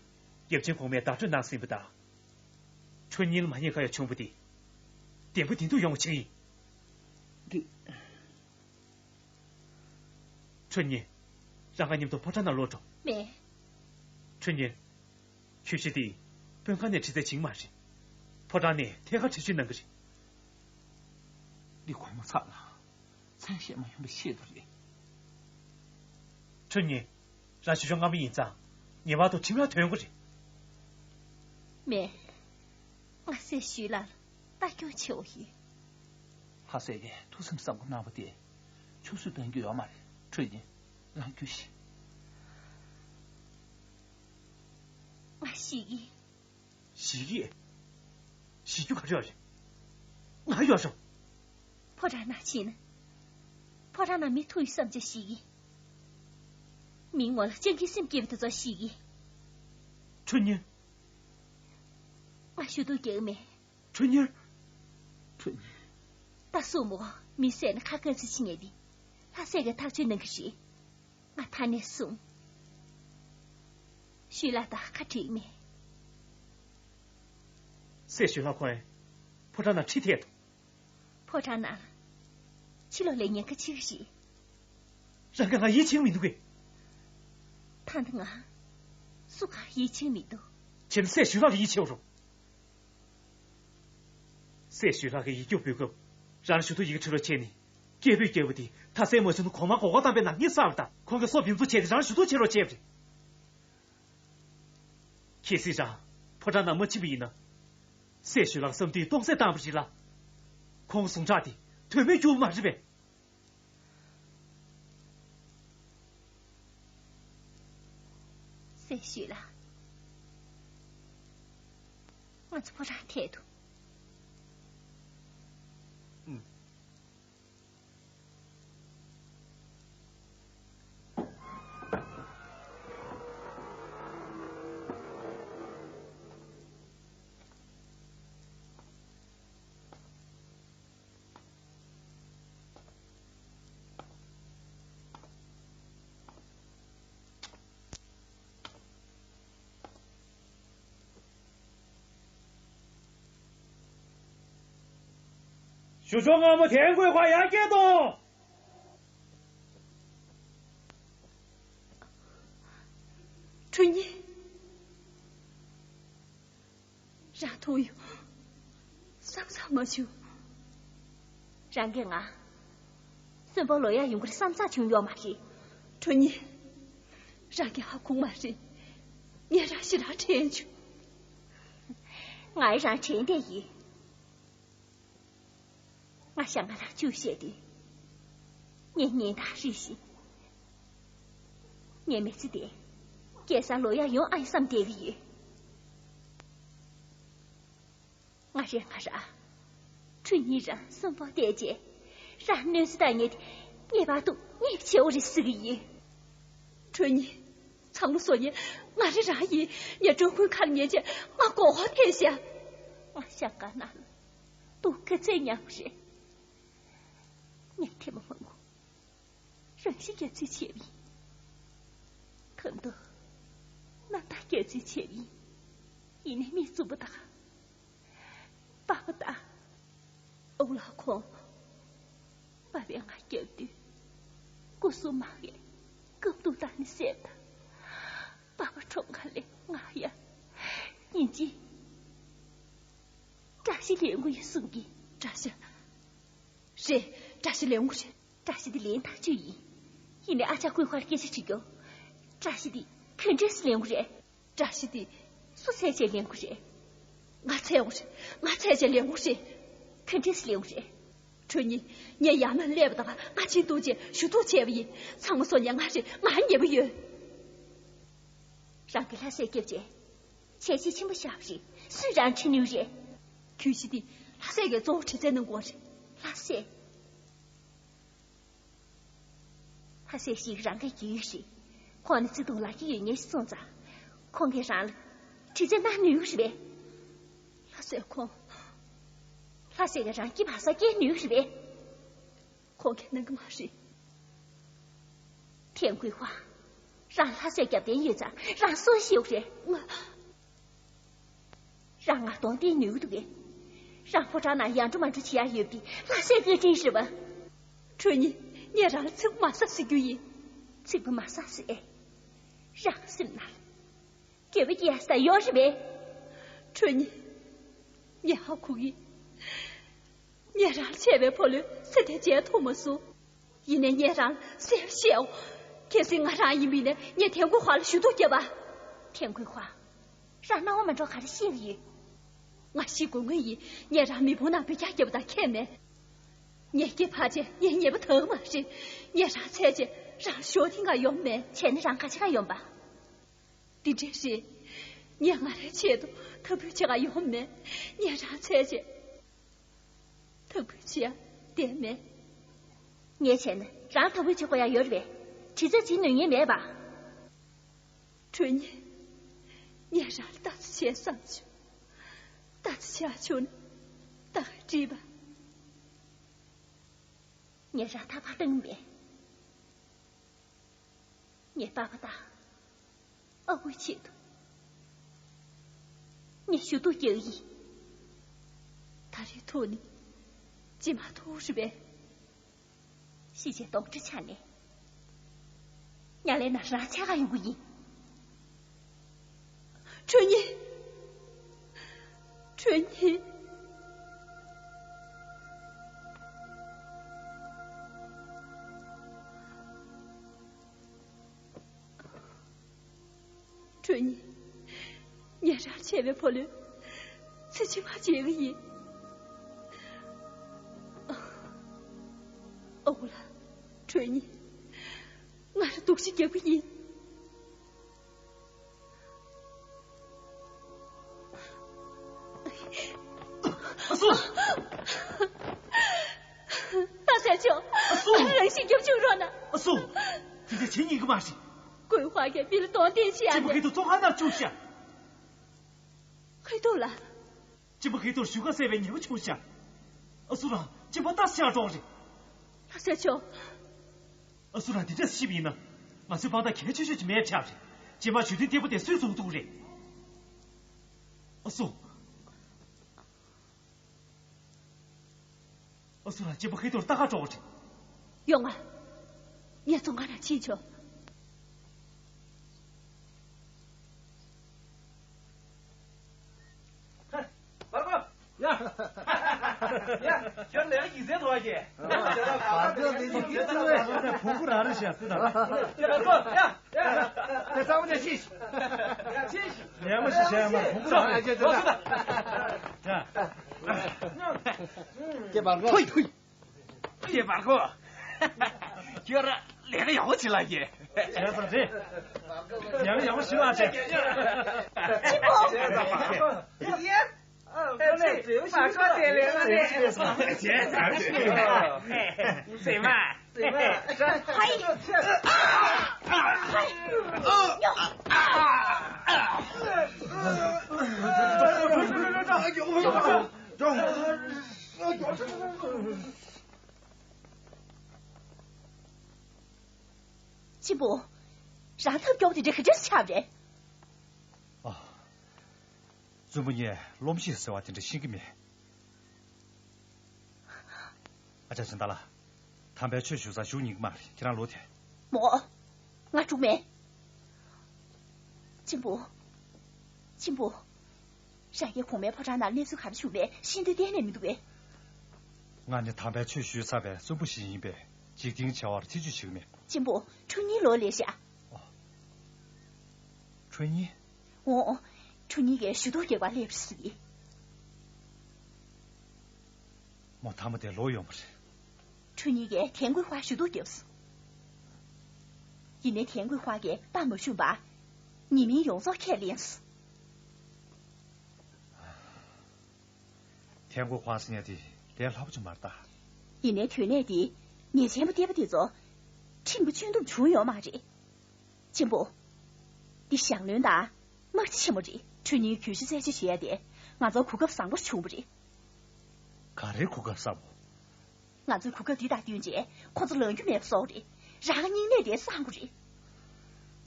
ཡབ་ཆེན་གོང་མས་བརྡ་སྤྲོད་གནང་ཟིན་པ་དང་། ཁྲོད་ཉིད་ལ་མ་ཉེས་ཁ་ཡ་བྱུང་བ་འདི། བདེན་པ་བདེན་ཐུག་ཡོང་བ་ཅིག་ཡིན། འདི། ཁྲོད་ཉིད། རང་དགའ་མཉམ་དུ་ཕོ་བྲང་ནང་ལོག་འགྲོ། མེད། ཁྲོད་ཉིད། ཆུ་བཞི་འདི་དཔོན་ཁང་ནས་ཁྲི་རྩར་བྱིན་མ་རེད། ཕོ་བྲང་ནས་ཐད་ཀར་ཁྲི་བཞི་གནང་གི་རེད། འདི་གོང་མ་ཚར་ལ། མཚན་བཤད་མ་ཡོང་པའི་ཆེད་དུ་རེད། ཁྲོད་ཉིད། རང་ཞུ་སྦྱོར་སྔ་མ་ཡིན་ཙང་ངེས་པར་དུ་ཁྲིམས་ལ་དོན་དགོས་རེད། མེད། ང་སྲས་ཞུས་ལགས་ལ་ལྟ་སྐྱོང་བྱེད་འོས་ཡིན། ལྷ་སྲས་ཀྱིས་ཐུགས་སེམས་བཟང་པོ་གནང་བ་དེ་ཆུད་ཟོས་གཏོང་རྒྱུ་ཡོད་མ་རེད། ཁྲོད་ཉིད། རང་རྒྱུགས་ཤིག་ང་ཤི་གི། ཤི་གི། ཤི་རྒྱུ་ག་རེ་ཡོད་རེད། ང་ཡོད་རེད། ཕོ་བྲང་ནང་ཕྱིན་ན། ཕོ་བྲང་ནང་མི་ཐུག་ཡོད་བསམ་བྱས་ཤི་གི། མིའི་ངོ་ལ་སྤྱང་ཀིའི་སེམས་སྐྱེས་པ་དེ་ཚོ་ཤི་གི། ཁྲོད་ཉིད། ང་ཞུ་གཏུག་རྒྱག་མེད། ཁྲོད་ཉིད། ཁྲོད་ཉིད། ད་སྲུ་མོ་མི་བསད་ན་ཁ་དཀར་ཚིག་ཆེ་ངེས་དེ། ལྷ་སྲས་ཀྱིས་ཐག་གཅོད་གནང་གི་རེད། ང་ཕ་ནས་གསུངས། ཞུས་ལགས་ད་ཁ་བྲལ་མེད། སྲས་ཞུས་ལགས་ཁོང་ཕོ་བྲང་ནང་ཁྲིད་ཐད་དོ། ཕོ་བྲང་ནང་ཕྱི་ལོགས་ལས་ཉེན་ཁ་ཆེ་གི་རེད། རང་གིས་ང་ཡིད་ཆེས་མི་འདུག་གས། ད་ལྟ་ང་སུ་གང་ཡིད་ཆེས་མི་འདུག་ཁྱེད་ནི་སྲས་ཞུས་ལགས་ལ་ཡིད་ཆེས་རོགས། སྲས་ཞུས་ལགས་ཀྱིས་ཡིག་རྒྱུགས་འབུལ་སྐབས་རང་ཞུ་གཏུག་ཡི་གེ་འབྲི་རོགས་བྱས་ནས་སྐད་འབོད་བརྒྱབ་པ་དེ་ཐ་སལ་མ་བྱུང་ན་གོང་མ་མགོ་སྐོར་བཏང་པའི་ནག་ཉེས་བསགས་པ་དང་ཁོང་གི་སྲོག་འབེན་འཛུགས་བྱས་ཏེ་རང་ཞུ་གཏུག་བྱེད་རོགས་བྱས་པ་རེད། གལ་སྲིད་རང་ཕོ་བྲང་ནང་མ་ཕྱིན་པ་ཡིན་ན། སྲས་ཞུས་ལགས་བསམ་དུས་སྟོང་ཟད་བཏང་བ་རེད་ལ། ཁོང་ཟུངས་ཁྲག་དེ་དོན་མེད་གྱུར་མ་རེད་པས། སྲས་ཞུས་ལགས། ང་ཚོ་ཕོ་བྲང་ཐད་དུ། ཨུམ། ཞུ་སྦྱོར་སྔ་མ་དེ་འགོད་པ་ཡར་སྐྱེད་གཏོང་། ཁྲུ་ཉི། རང་མཐོང་ཡོང་བསམ་ཚར་མ་བྱུང་། རང་གིས་ང་གསོན་པོ་ལོག་ཡག་ཡོང་གི་རེད་བསམ་ཚར་བྱུང་ཡོད་མ་རེད། ཁྲུ་ཉི། རང་གིས་ཧ་གོ་མ་རེད། ངས་རང་ཞེ་དྲག་དྲན་བྱུང་། ང་ཡི་རང་དྲན་བསྡད་ཡིན། ང་ཞང་ཁ་ལ་ཅུ་བཤད་དུས། ངས་ཉིན་ལྟར་རེ་བཞིན། ངའི་མི་ཚེ་འདི་སྐྱེལ་སར་ལོག་ཡག་ཡོང་ཨ་ཡིན་བསམ་བསྡད་ཀྱི་ཡོད། ང་རེ་ང་ར། ཁྲུ་ཉིན་རང་གསོན་པོ་བསྡད་རྗེས། རང་གནོད་འཚེ་བཏང་མཁན་དེ་ངེས་པར་དུ་ངས་བྱེད་འོ་རེད་ཟེར་གྱི་ཡིན། ཁྲུ་ཉིན། ཚང་མ་བཟོ་མཁན་ང་རེ་རང་ཡིན། ངས་འགྲོ་མགོན་ཁ་ལ་ཉན་བྱས་ང་མགོ་བོ་ཐེན་ཤག་ང་ཞང་ཁ་ནང་ལ་སྡུག་ག་ཚད་མྱངས་པ་རེད། ངས་ཐེངས་མ་མང་པོ་རང་ཤི་རྒྱག་རྩིས་བྱས་པ་ཡིན། ད་དུང་རྣམ་དག་རྒྱག་རྩིས་བྱས་པ་ཡིན། ཡིན་ནའི་མིག་བཙུམ་པ་དང་། པ་ཕ་དང་། ཨོ་ལགས་ཁོང་། པ་ཕས་ང་བརྒྱབ་དུས། སྐུ་སྲུང་དམག་གིས་རྐུབ་བརྡུངས་བཏང་ནས་བསད་པ་དང་། པ་ཕ་གྲོངས་ཁ་ལས་ང་ཡང་། ཡིན་གཅིག་ཅི་ལས་ངོ་ཡི་གསུང་གི། བཀྲ་ཤིས། རེད། བཀྲ་ཤིས་ལས་ངོ་རེད། བཀྲ་ཤིས་དེ་ལན་ཐག་ཆོད་ཡིན། ཡིན་ནའི་ཨ་ཅག་ཀུན་ཧྭར་སྐད་ཆ་དྲིས་རྒྱུ། བཀྲ་ཤིས་དེ་ག་འདྲས་ལས་ངོ་རེད། བཀྲ་ཤིས་དེ་སུ་བཙལ་བྱས་ལས་ངོ་རེད། ང་བཙལ་ངོ་རེད། ང་བཙལ་བྱས་ལས་ངོ་རེད། ག་འདྲས་ལས་ངོ་རེད། ཁྲོས་ཉི། ངས་ཡར་མར་སླེབས་པ་དང་ང་ཕྱིན་འདུག་ཅེས་ཞུ་གཏུག་བྱས་པ་ཡིན། ཚང་མ་སོང་ནས་ང་རེད། ང་ཉེ་པོ་ཡོད། རང་གི་ལྷ་སྲས་སྐྱབས་རྗེས། བྱས་རྗེས་ཆེན་པོ་བཞག་པ་རེད། སུས་རང་ཁྲིད་ནུས་རེད། གྱོད་གཞི་དེ་ལྷ་སྲས་ཀྱིས་གཙོ་བོ་དྲི་རྩད་གནང་དགོས་རེད། ལྷ་སྲས། ལྷ་སྲས་ཤིག་རང་གི་རྒྱུས་རེད། ཁོང་ནི་བརྩེ་དུང་ལག་གི་ཡོད་མཁན་ཞིག་སོང་ཙང་། ཁོང་གིས་རང་ལ་དྲི་རྩད་གནང་ནུས་རེད་པས། ལྷ་སྲས་ཁོང་། ལྷ་སྲས་ཀྱིས་རང་སྐྱིད་པ་ས་སྐྱེལ་ནུས་རེད་པས། ཁོང་གིས་གནང་གི་མ་རེད། ཐན་ཀུན་ཧྭ། རང་ལྷ་སྲས་རྒྱབ་རྟེན་ཡོད་ཙང་རང་སུ་ཞིག་རེད། ང་། རང་ང་གདོང་བསྟན་ནུས་འདུག་གས། རང་ཕོ་བྲང་ནང་ཡར་འགྲོ་མར་འགྲོ་བྱེད་ཡག་ཡོད་པ་དེ་ལྷ་སའི་བཀའ་དྲིན་རེད་པ། ཁྲོས་ཉི། ངས་རང་ལ་ཚིག་པ་མ་ཟ་ཟེར་རྒྱུ་ཡིན། ཚིག་པ་མ་ཟ་ཟེར། རང་སེམས་ནང་ལ་འགྱོད་པ་སྐྱེ་ས་ཡོད་རེད་པས། ཁྲོས་ཉི། ངས་ཧ་གོ་གི། ངས་རང་ལ་བྱས་པའི་ཕོ་ལོས་ཚེ་འདིར་བརྗེད་ཐུབ་མ་སོང་། ཡིན་ནའི་ངས་རང་ལ་གསལ་པོ་བཤད་འོ། གལ་སྲིད་ང་རང་ཡིན་པ་ཡིན་ན་ངས་ཐན་ཀུན་ཧྭ་ལ་ཞུ་གཏུག་བརྒྱབ་པ། ཐན་ཀུན་ཧྭ། རང་སྣང་བ་མ་འགྲོ་ག་རེ་ཤེས་ཀྱི་ཡོད། ང་ཤི་དགོས་ངེས་ཡིན། ངས་རང་མེ་ཕུང་ནང་འབུད་རྒྱག་བརྒྱབ་པ་དང་ཁྱད་མེད། ངས་སྐྱེས་ཕར་ཆེར་ངས་ཉེས་པ་དག་མ་རེད། ངས་རང་བཙལ་བྱས་རང་ཞོ་ཐིང་ག་ཡོང་མེད། བྱས་ན་རང་ག་ཅི་ག་ཡོང་པ། འདི་འདྲས་རེད། ངས་ང་རའི་ཆེད་དུ་ཐབས་བུ་བྱེད་ག་ཡོང་མེད། ངས་རང་བཙལ་བྱས་ཐབས་བུ་བྱེད་ཡ་བསྡད་མེད། ངས་བྱས་ན་རང་ཐབས་བུ་བྱེད་དགོས་ཡ་ཡོད་རེད་པས། དྲི་རྩད་བྱེད་ནུས་ངེས་མེད་པ། ཁྲོས་ཉི། ངས་རང་ལ་ལྟ་ཚུལ་བྱས་བསམ་བྱུང་། ལྟ་ཚུལ་བྱས་བྱུང་ན་ད་ག་འགྲིག་པ། ངས་རང་ཐར་པ་བཏང་མེད། ངས་པ་ཕ་དང་ཨ་ཁུའི་ཆེད་དུ་ངས་ཞུ་གཏུག་རྒྱག་གི་ཡིན། ད་རེས་ཐུག་ནི་རྗེས་མ་ཐུག་རེད་པས། ཤི་རྗེས་གདོན་འདྲེ་ཆགས་ནས་ཉ་ལའི་ནང་རང་ཆགས་ག་ཡོང་གི་ཡིན། ཁྲོས་ཉི། ཁྲོས་ཉི། ཁྲོས་ཉི། ངས་རང་བྱས་པའི་ཕོ་ལོས་ཚེ་ཕྱི་མ་བརྗེད་གི་ཡིན། ཨ་ཁུ་ལགས། ཁྲོས་ཉི། ང་རང་སྡུག་ཅག་རྒྱབ་གི་ཡིན། ཨ་སུ། རྟ་ཟེར་ཆོག་ཨ་སུ། རང་ཤི་རྒྱབ་བཅུག་རོགས་གནང་། ཨ་སུ། དེ་འདྲ་བྱེད་ཉན་གི་མ་རེད། ཀུན་ཧྭ་གིས་མི་ལ་གདོང་བསྟན་བྱེད་ཡ་གཅེན་པོ་མེད། ཁེ་ཏོ་ཙོང་ཁ་ནར་བཅུག་ཤག་ཁེ་ཏོ་ལ། གཅེན་པོ་ཁེ་ཏོར་ཞུ་ཁ་གསལ་བའི་ཉེས་པ་བྱུང་ཤག་ཨ་སུ་རང་གཅེན་པོ་ལྟ་ཤག་གྲོགས་རེད། ལྷ་ས་ཆོ། ཨ་སུ་རང་འདི་འདྲ་ཤི་བ་ཡིན་ན། ང་ཚོའི་དཔང་རྟགས་གལ་ཆེ་ཤོས་ཅིག་མེད་ཆགས་རེད། རྗེས་མ་ཞུ་དོན་བདེ་པོ་དེ་སུས་བཟུང་ཐུབ་རེད། ཨ་སུ། ཨ་སུ་རང་གཅེན་པོ་ཁེ་ཏོར་ལྟ་ག་འགྲོ་གི་རེད། ཡོང་ང་། ངས་ཙོང་ཁ་ནར་ཕྱིན་ཆོག་བར་སྐབས། ཡ། ཡ། ཁྱོད་ལས་ཀ་ཡིག་ཚད་འདུག་ཨ་ཀྱེ། བར་སྐབས་ལས་ཀ་ཡིག་ཚད་འདུག་ཨ། བོང་བུ་རང་རེད་ཤག་ཏུ་ད། ཁྱོད་བར་སྐབས། ཡ། ཡ། དེ་ཚང་མ་ནས་ཤེས། ཡ། ཤེས། ལས་མ་ཤེས་བྱས་མ་བོང་བུ་རང་རེད། ལོག་སུ་ད། ཡ། ཀྱེ་བར་སྐབས། ཐོས་ཐོས། ཀྱེ་བར་སྐབས། ཁྱོད་རང་ལས་ཀ་ཡག་པོ་བྱེད་ལ་ཀྱེ། བྱས་ཙང་རེད། ལས་ཀ་ཡག་པོ་བྱེད་ལ་ཀྱེ། ཅི་མོ། ཡ། ཨ། བར་སྐབས་དེ་ལས་ཀ་རེད། བྱས་ཙང་རེད། ཟེར་མ། ཟེར་མ། ཧའི། ཧའི། གཅེན་པོ། རང་ཐབས་སྐྱོ་པོ་དེ་འདྲ་ག་འདྲས་ཆགས་རེད། ཨ། བཙུན་མོ་ངས་རློམ་གཞས་ཟེར་བ་དེ་འདྲ་ཤེས་ཀྱི་མེད། ཨ་ཅག་སྦྱིན་བདག་ལགས། དམ་པའི་ཆོས་ཞུ་སར་བཞུགས་ཉན་གྱི་མ་རེད། ཁྱེད་རང་ལོག་དེ། མོ། ང་འགྲོ་མེད། གཅེན་པོ། གཅེན་པོ། རང་གིས་གོང་མའི་ཕོ་བྲང་ནང་གནས་ཚུལ་ག་རེ་བྱུང་མེད་ཤེས་འདོད་གཏན་ནས་མི་འདུག་པས། ང་ནི་དམ་པའི་ཆོས་ཞུས་ཚར་བའི་བཙུན་པོ་ཞིག་ཡིན་པས་འཇིག་རྟེན་བྱ་བར་ཐེ་ཇུས་བྱེད་ཀྱི་མེད། གཅེན་པོ། ཁྲུས་གཉིས་ལོག་སླེབས་ཤག་ཨོ། ཁྲུས་གཉིས། འོ། ཁྲུས་གཉིས་ཀྱིས་ཞུ་གཏུག་རྒྱག་པར་སླེབས་རེད་ཟེར་གི། མོ་མཐའ་མ་དེ་ལོག་ཡོང་བ་རེད། ཁྲུས་གཉིས་ཀྱིས་ཐན་ཀུའི་ཧྭ་ཞུ་གཏུག་བརྒྱབ་སོང་། ཡིན་ནའི་ཐན་ཀུའི་ཧྭ་གིས་པར་མ་ཞུས་པར། ཉེས་མིང་ཡོངས་རྫོགས་ཁས་ལེན་སོང་། ཐན་ཀུའི་ཧྭ་ཟེར་མཁན་དེ་ལས་སླ་པོ་ཅིག་མ་རེད་ད། ཡིན་ནའི་དོན་གནད་འདི། ཉེས་ཅན་པོ་སྡེ་པ་དེ་ཚོ། ཁྲིམས་ཀྱིས་གཅུན་ཐུབ་བྱུང་ཡོད་མ་རེད། གཅེན་པོ། འདི་ཞང་བློན་དང་། དམག་སྤྱི་ཆེན་མོ་རེད། ཁྲུས་གཉིས་གྱོད་གཞི་རྩད་གཅོད་བྱེད་ཡ་དེ། ང་ཚོར་གོ་སྐབས་བཟང་པོ་བྱུང་བ་རེད། ག་རེའི་གོ་སྐབས་བཟང་པོ། ང་ཚོས་གོ་སྐབས་འདི་དང་བསྟུན་བྱས་ཁོ་ཚོ་ལངས་རྒྱུ་མེད་པ་བཟོ་དགོས་རེད། རང་སྙིང་ནད་དེ་སངས་དགོས་རེད།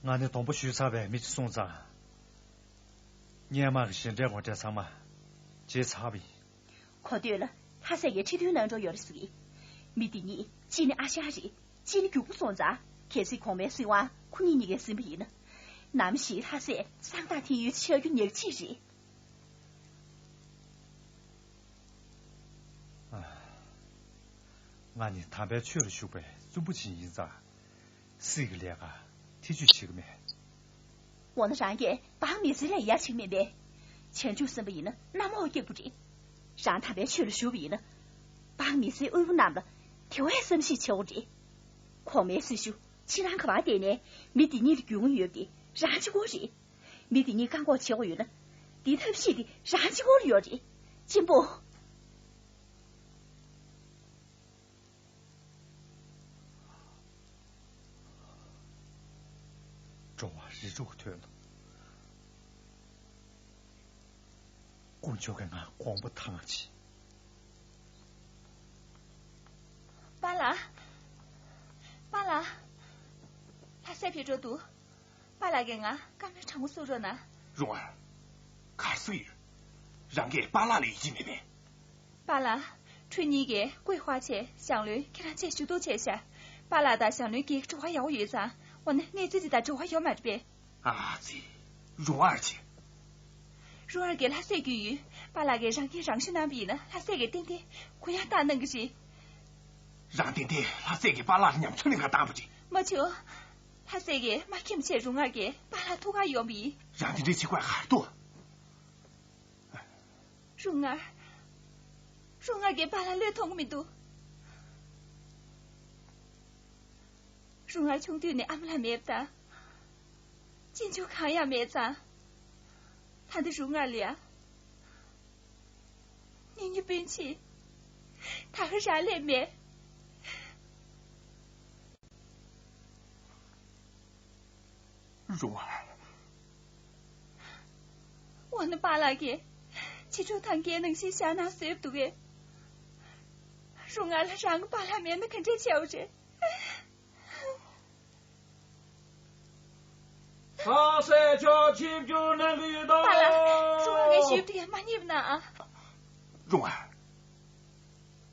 ང་ནི་སྡོང་པོ་གཞུས་ཚར་བའི་མི་ཅིག་སོང་ཙང་། སྔོན་མ་གི་ཞེ་འགྲས་ངོ་འགྲས་ཚང་མ་བརྗེད་ཚར་བ་ཡིན། གོ་ཐོས་ལ་ལྷ་སྲས་ཀྱིས་ཁྲི་སྟོན་གནང་འགྲོ་ཡོད་རེད་ཟེར་གི། མི་འདི་གཉིས་གཅིག་ནི་ཨ་ཞང་རེད། གཅིག་ནི་སྒྱུག་པོ་སོང་ཙང་གལ་སྲིད་གོང་མའི་སྲིད་དབང་ཁོ་གཉིས་གཉིས་ཀས་ཟིན་པ་ཡིན་ན། ནམ་ཞིག་ལྷ་སྲས་གསང་བདག་ཐེན་ཡུན་ཆགས་རྒྱུ་ཉག་གཅིག་རེད། ང་ནི་དམ་པའི་ཆོས་ལ་ཞུགས་པའི་བཙུན་པོ་ཅིག་ཡིན་ཙང་། སྲིད་ཀྱི་ལས་ཀར་ཐེ་ཇུས་བྱེད་ཀྱི་མེད། འོ་ན་རང་གིས་འབངས་མི་སེར་ལ་ཡ་བྱེད་ཀྱི་མེད་པས། བྱང་ཆུབ་སེམས་དཔའ་ཡིན་ན་གནམ་འོག་སྐྱབས་པོ་རེད། རང་དམ་པའི་ཆོས་ལ་ཞུགས་པ་ཡིན་ན། འབངས་མི་སེར་དབུལ་པོ་རྣམས་ལ་དེ་བས་བསམ་ཤེས་བྱེད་དགོས་རེད། གོང་མའི་སྲི་ཞུ་ཕྱི་ནང་ག་པར་བལྟས་ནའི་མི་འདི་གཉིས་ལ་རྒྱུས་མངའ་ཡོད་པ་དེ་རང་གཅིག་པོ་རེད། མི་འདི་གཉིས་བཀག་འགོག་བྱེད་དགོས་ཡོད་ན། འདིའི་ཐབས་ཤེས་དེ་རང་གཅིག་པོ་ལ་ཡོད་རེད། གཅེན་པོ། འགྲོ་བ་རིགས་དྲུག་དོན་དུ། དཀོན་མཆོག་གིས་ང་དགོངས་པ་དྭངས་བྱེད། པཱ་ལགས། པཱ་ལགས། ལྷ་སྲས་ཕེབས་འགྲོ་འདུག་པཱ་ལགས་ཀྱིས་ང་བཀའ་མོལ་དྲང་པོ་གསུང་རོགས་གནང་། རོང་ཨར། ག་རེ་ཟེར་གྱི་ཡོད། རང་གིས་པཱ་ལགས་ལ་ཡིད་ཆེས་མེད་པས། པཱ་ལགས། ཁྲུས་གཉིས་ཀྱིས་ཀུའི་ཧྭ་བྱས་ཞང་བློན་ཁྱེད་རང་བཅས་ཞུ་གཏུག་བྱས་ཤག་པཱ་ལགས་དང་ཞང་བློན་གྱི་འབྲེལ་བ་ཡག་པོ་ཡོད་ཙང་། འོ་ན་གནས་ཚུལ་འདི་དང་འབྲེལ་བ་ཡོད་མ་རེད་པས། ཨ་ཙི། རོང་ཨར་བྱས། རོང་ཨར་གྱིས་ལྷ་སྲས་སྐྱོན་ཡུལ་པཱ་ལགས་ཀྱིས་རང་འགན་རང་ཞུ་གནང་བ་ཡིན་ན། ལྷ་སྲས་ཀྱིས་ཏན་ཏན་གུ་ཡངས་བཏང་གནང་གི་རེད། རང་ཏན་ཏན་ལྷ་སྲས་ཀྱིས་པཱ་ལགས་ལ་ཉམས་ཚོད་ལེན་ག་བཏང་བ་རེད། མ་བྱུང་། ལྷ་སྲས་ཀྱིས་མ་མཁྱེན་པ་བྱས། རོང་ཨར་གྱིས་པཱ་ལགས་ཐུགས་ཁར་ཡོང་བ་ཡིན། རང་དེ་འདྲའི་བྱེད་དགོས་ག་རེ་འདུག་རོང་ཨར། རོང་ཨར་གྱིས་པཱ་ལགས་བློས་ཐོངས་ཀྱི་མི་འདུག་རོང་ཨར་ཆུང་དུས་ནས་ཨ་མ་ལགས་མེད་པ་དང་། གཅེན་གཅུང་གང་ཡང་མེད་ཙང་། ད་ལྟ་རོང་ཨར་ལ་ཡ། སྙིང་ཉེ་སྤུན་མཆེད། ད་ག་རང་ལས་མེད། རོང་ཨར། འོ་ན་པཱ་ལགས་ཀྱིས་ཁྱེད་ཕྲུག་ཐང་གའི་ནང་བཞིན་ཤ་ནང་བཟོས་འདུག་གས། རོང་ཨར་ལ་རང་གི་པཱ་ལགས་མེད་ན་ག་འདྲས་བྱེད་འོ་རེད། ལྷ་སྲས་མཆོག་ཆིབས་བསྒྱུར་གནང་གི་ཡོད་དོ། པཱ་ལགས། རོང་ཨར་གྱི་ཞབས་དེ་ཡང་མ་རྙེད་ན། རོང་ཨར།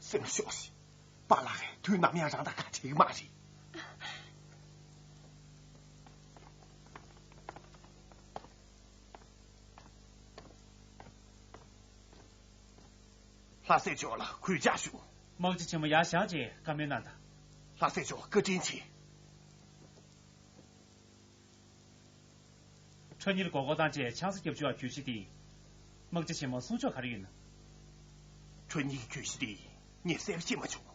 སེམས་ལ་ཞོག་ཤིག་པཱ་ལགས་ཀྱིས་དུས་ནམ་ཡང་རང་དང་ཁ་བྲལ་གྱི་མ་རེད། ལྷ་སྲས་མཆོག་ལ་གུས་ཕྱག་ཞུ། དམག་སྤྱི་ཆེན་མོ་ཡར་བཞེངས་བྱས་བཀའ་མོལ་གནང་དང་། ལྷ་སྲས་མཆོག་བཀའ་དྲིན་ཆེ། ཁྲུས་གཉིས་མགོ་སྐོར་བཏང་རྗེས་ཆང་ས་བརྒྱབ་བཅུག་པའི་གྱོད་གཞི་དེ། དམག་སྤྱི་ཆེན་མོ་གསུང་ཕྱོགས་ག་རེ་ཡོད་ན། ཁྲུས་གཉིས་ཀྱི་གྱོད་གཞི་དེ་ངས་གསལ་པོ་ཤེས་མ་བྱུང་།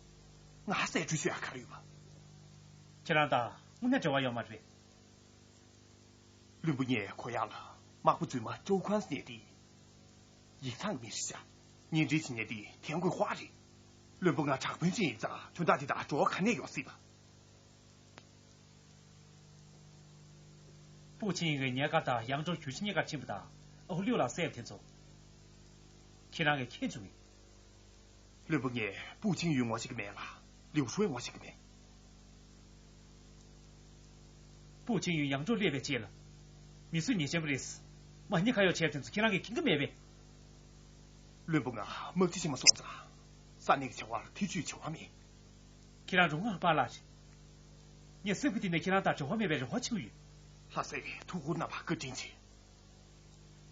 ང་གསལ་སྒྲོས་ཞུ་ཡག་ག་རེ་ཡོད་པ། ཁྱེད་རང་དང་དངོས་གནས་འབྲེལ་བ་ཡོད་མ་རེད་པས། བློན་པོ་ངས་གོ་ཡག་ལ་དམག་དཔོན་རྫུན་མ་ཀྲོའུ་ཁང་ཟེར་མཁན་དེ། ཡིག་ཚང་གི་མི་རེད་ཤག་གཉེན་སྒྲིག་བྱེད་མཁན་དེ་ཐན་ཀུའི་ཧྭ་རེད། བློན་པོ་ང་དྲག་དཔོན་ཅིག་ཡིན་ཙང་དོན་དག་འདི་དང་འབྲེལ་བ་ག་ནས་ཡོང་སྲིད་པ། པུའུ་ཅིན་ཡུན་གྱིས་ངའི་བཀའ་ལྟར་ཡང་ཀྲོའུ་གྱོད་གཞི་རྙེད་གར་ཕྱིན་པ་དང་། ཨ་ཁུ་ལིའུ་ལགས་བསད་པ་དེ་ཚོ། ཁྱེད་རང་གིས་མཁྱེན་བྱུང་ངས། བློན་པོ་ངས་པུའུ་ཅིན་ཡུན་ངོ་ཤེས་ཀྱི་མེད་ལ། ལིའུ་ཧྲུའེ་ངོ་ཤེས་ཀྱི་མེད། པུའུ་ཅིན་ཡུན་ཡང་ཀྲོའུ་སླེབས་པའི་རྗེས་ལ། མི་གསོད་ཉེས་ཅན་པ་རེད། མ་ཉེས་ཁ་གཡོག་བྱས་པ་དེ་ཚོ་ཁྱེད་རང་གིས་མཁྱེན་གྱི་མེད་པས། བློན་པོ་ང་དམག་སྤྱི་ཆེན་མོ་སོང་ཙང་། ས་གནས་ཀྱི་བྱ་བར་ཐེ་ཇུས་བྱེད་དབང་མེད། ཁྱེད་རང་རོང་ཨར་པཱ་ལགས་རེད། ངས་སེམས་ཀྱི་གཏིང་ནས་ཁྱེད་རང་དང་འབྲེལ་བ་མེད་པའི་རེ་བ་བྱེད་ཀྱི་ཡོད། ལྷ་སྲས་ཀྱིས་ཐུགས་ཁུར་གནང་བར་བཀའ་དྲིན་ཆེ།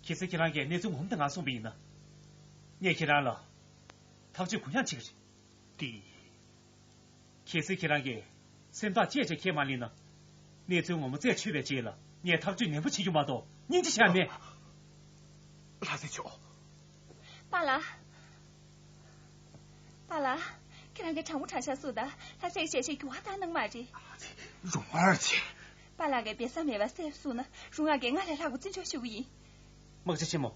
གལ་སྲིད་ཁྱེད་རང་གིས་གནས་ཚུལ་ངོ་མ་དེ་ང་གསུངས་པ་ཡིན་ན། ངས་ཁྱེད་རང་ལ་ཐག་གཅོད་གུ་ཡངས་བྱེད་ཀྱི་རེད། དེ། གལ་སྲིད་ཁྱེད་རང་གིས་སེམས་ཐག་བཅད་བྱས་ཁས་མ་ལེན་ན། གནས་ཚུལ་ངོ་མ་རྩད་ཆོད་པའི་རྗེས་ལ་ངས་ཐག་གཅོད་ནན་པོ་བྱེད་རྒྱུ་མ་གཏོགས་སྙིང་རྗེ་བྱས་མེད། ལྷ་རྩེ་མཆོག་པཱ་ལགས། པཱ་ལགས། ཁྱེད་རང་གིས་དྲང་པོ་དྲང་བཞག་གསུངས་དང་། ལྷ་རྩེ་གི་ཞལ་བཞེས་འགྱུར་བ་བཏང་གནང་མ་རེད། རུང་བར་བྱེད། པཱ་ལགས་ཀྱིས་འབེལ་གསང་མེད་པར་གསལ་པོ་གསུངས་ན། རུང་བར་གྱིས་ང་ལས་ལྷག་པའི་བརྩི་འཇོག་ཞུ་གི་ཡིན། དམག་སྤྱི་ཆེན་མོ།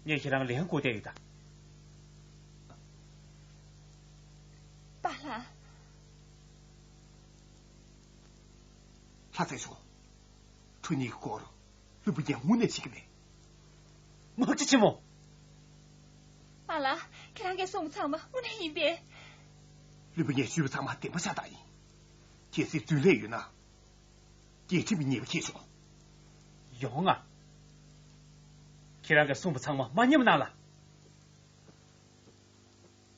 ངས་ཁྱེད་རང་ལན་བསྐུར་བསྡད་ཡོད་ད། པཱ་ལགས། ལྷ་རྩེ་མཆོག་ཁྲུ་གཉིས་ཀྱི་སྐོར་ལུས་པོ་ངས་དངོས་གནས་བྱེད་ཀྱི་མེད། དམག་སྤྱི་ཆེན་མོ། པཱ་ལགས། ཁྱེད་རང་གིས་གསུངས་པ་ཚང་མ་དངོས་གནས་ཡིན་པས། ལུས་པོ་ངས་ཞུས་པ་ཚང་མ་བདེན་པ་ཆགས་བསྡད་ཡིན། གལ་སྲིད་རྫུན་ལས་ཡོད་ན། རྒྱལ་ཁྲིམས་ཀྱི་ཉེས་པ་འཁྱེར་ཆོག་ཡོང་ང་། ཁྱེད་རང་གིས་གསུངས་པ་ཚང་མ་མ་ཉམས་གནང་ལ།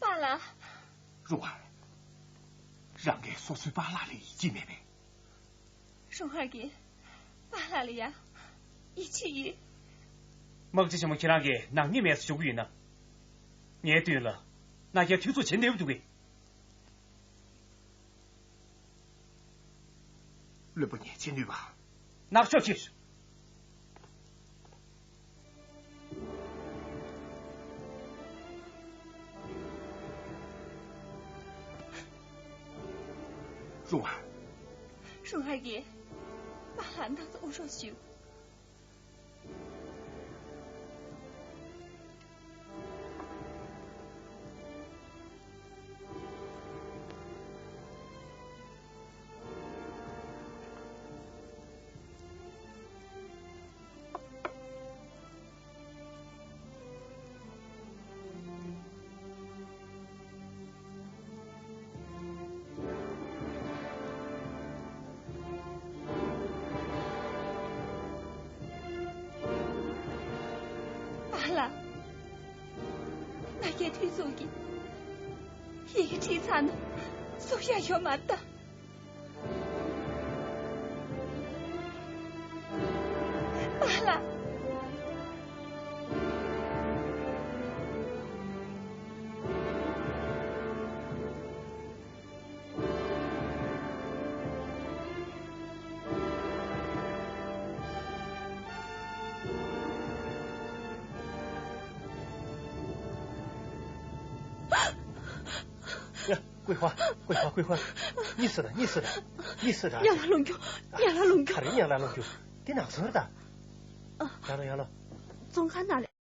པཱ་ལགས། རུང་བར། རང་གིས་སོ་སོའི་པཱ་ལགས་ལ་ཡིད་ཆེས་མེད་པས། རུང་བར་གྱིས་པཱ་ལགས་ལ་ཡང་ཡིད་ཆེས་ཡོད། དམག་སྤྱི་ཆེན་མོ། ཁྱེད་རང་གིས་ནག་ཉེས་མེད་ཟེར་ཞུ་གི་ཡོད་ན། ངའི་མདུན་ལ་མནའ་སྐྱེལ་འཐུས་ཚོགས་བྱེད་འདོད་འདུག་གས། བློན་པོ་ངས་བྱེད་ནུས་པ། ནག་ཕྱོགས་ཕྱིར། རུང་བ། རུང་བ་གིས་པཱ་ལགས་སྣང་ཚ་དབུ་རོགས་ཞུ། པཱ་ལགས། ང་རྒྱལ་མཐུན་ཚོགས་ཀྱི་ཡི་གེ་བྲིས་ཚར་ན་བསུབ་ཡ་ཡོད་མ་རེད་ད། པཱ་ལགས། ཡ། ཀུའི་ཧྭ། ཀུའི་ཧྭ། ཀུའི་ཧྭ། གཉིད་སད་ད། གཉིད་སད་ད། གཉིད་སད་ད། ཡར་ལ་ལོངས་རྒྱུ། ཡར་ལ་ལོངས་རྒྱུ། ག་རེ་ཡར་ལ་ལོངས་རྒྱུ། འདི་ནགས་ཚལ་རེད་ད། ཨ། ཡར་ལོངས། ཡར་ལོངས། བཙོན་ཁང་ནང་ལ།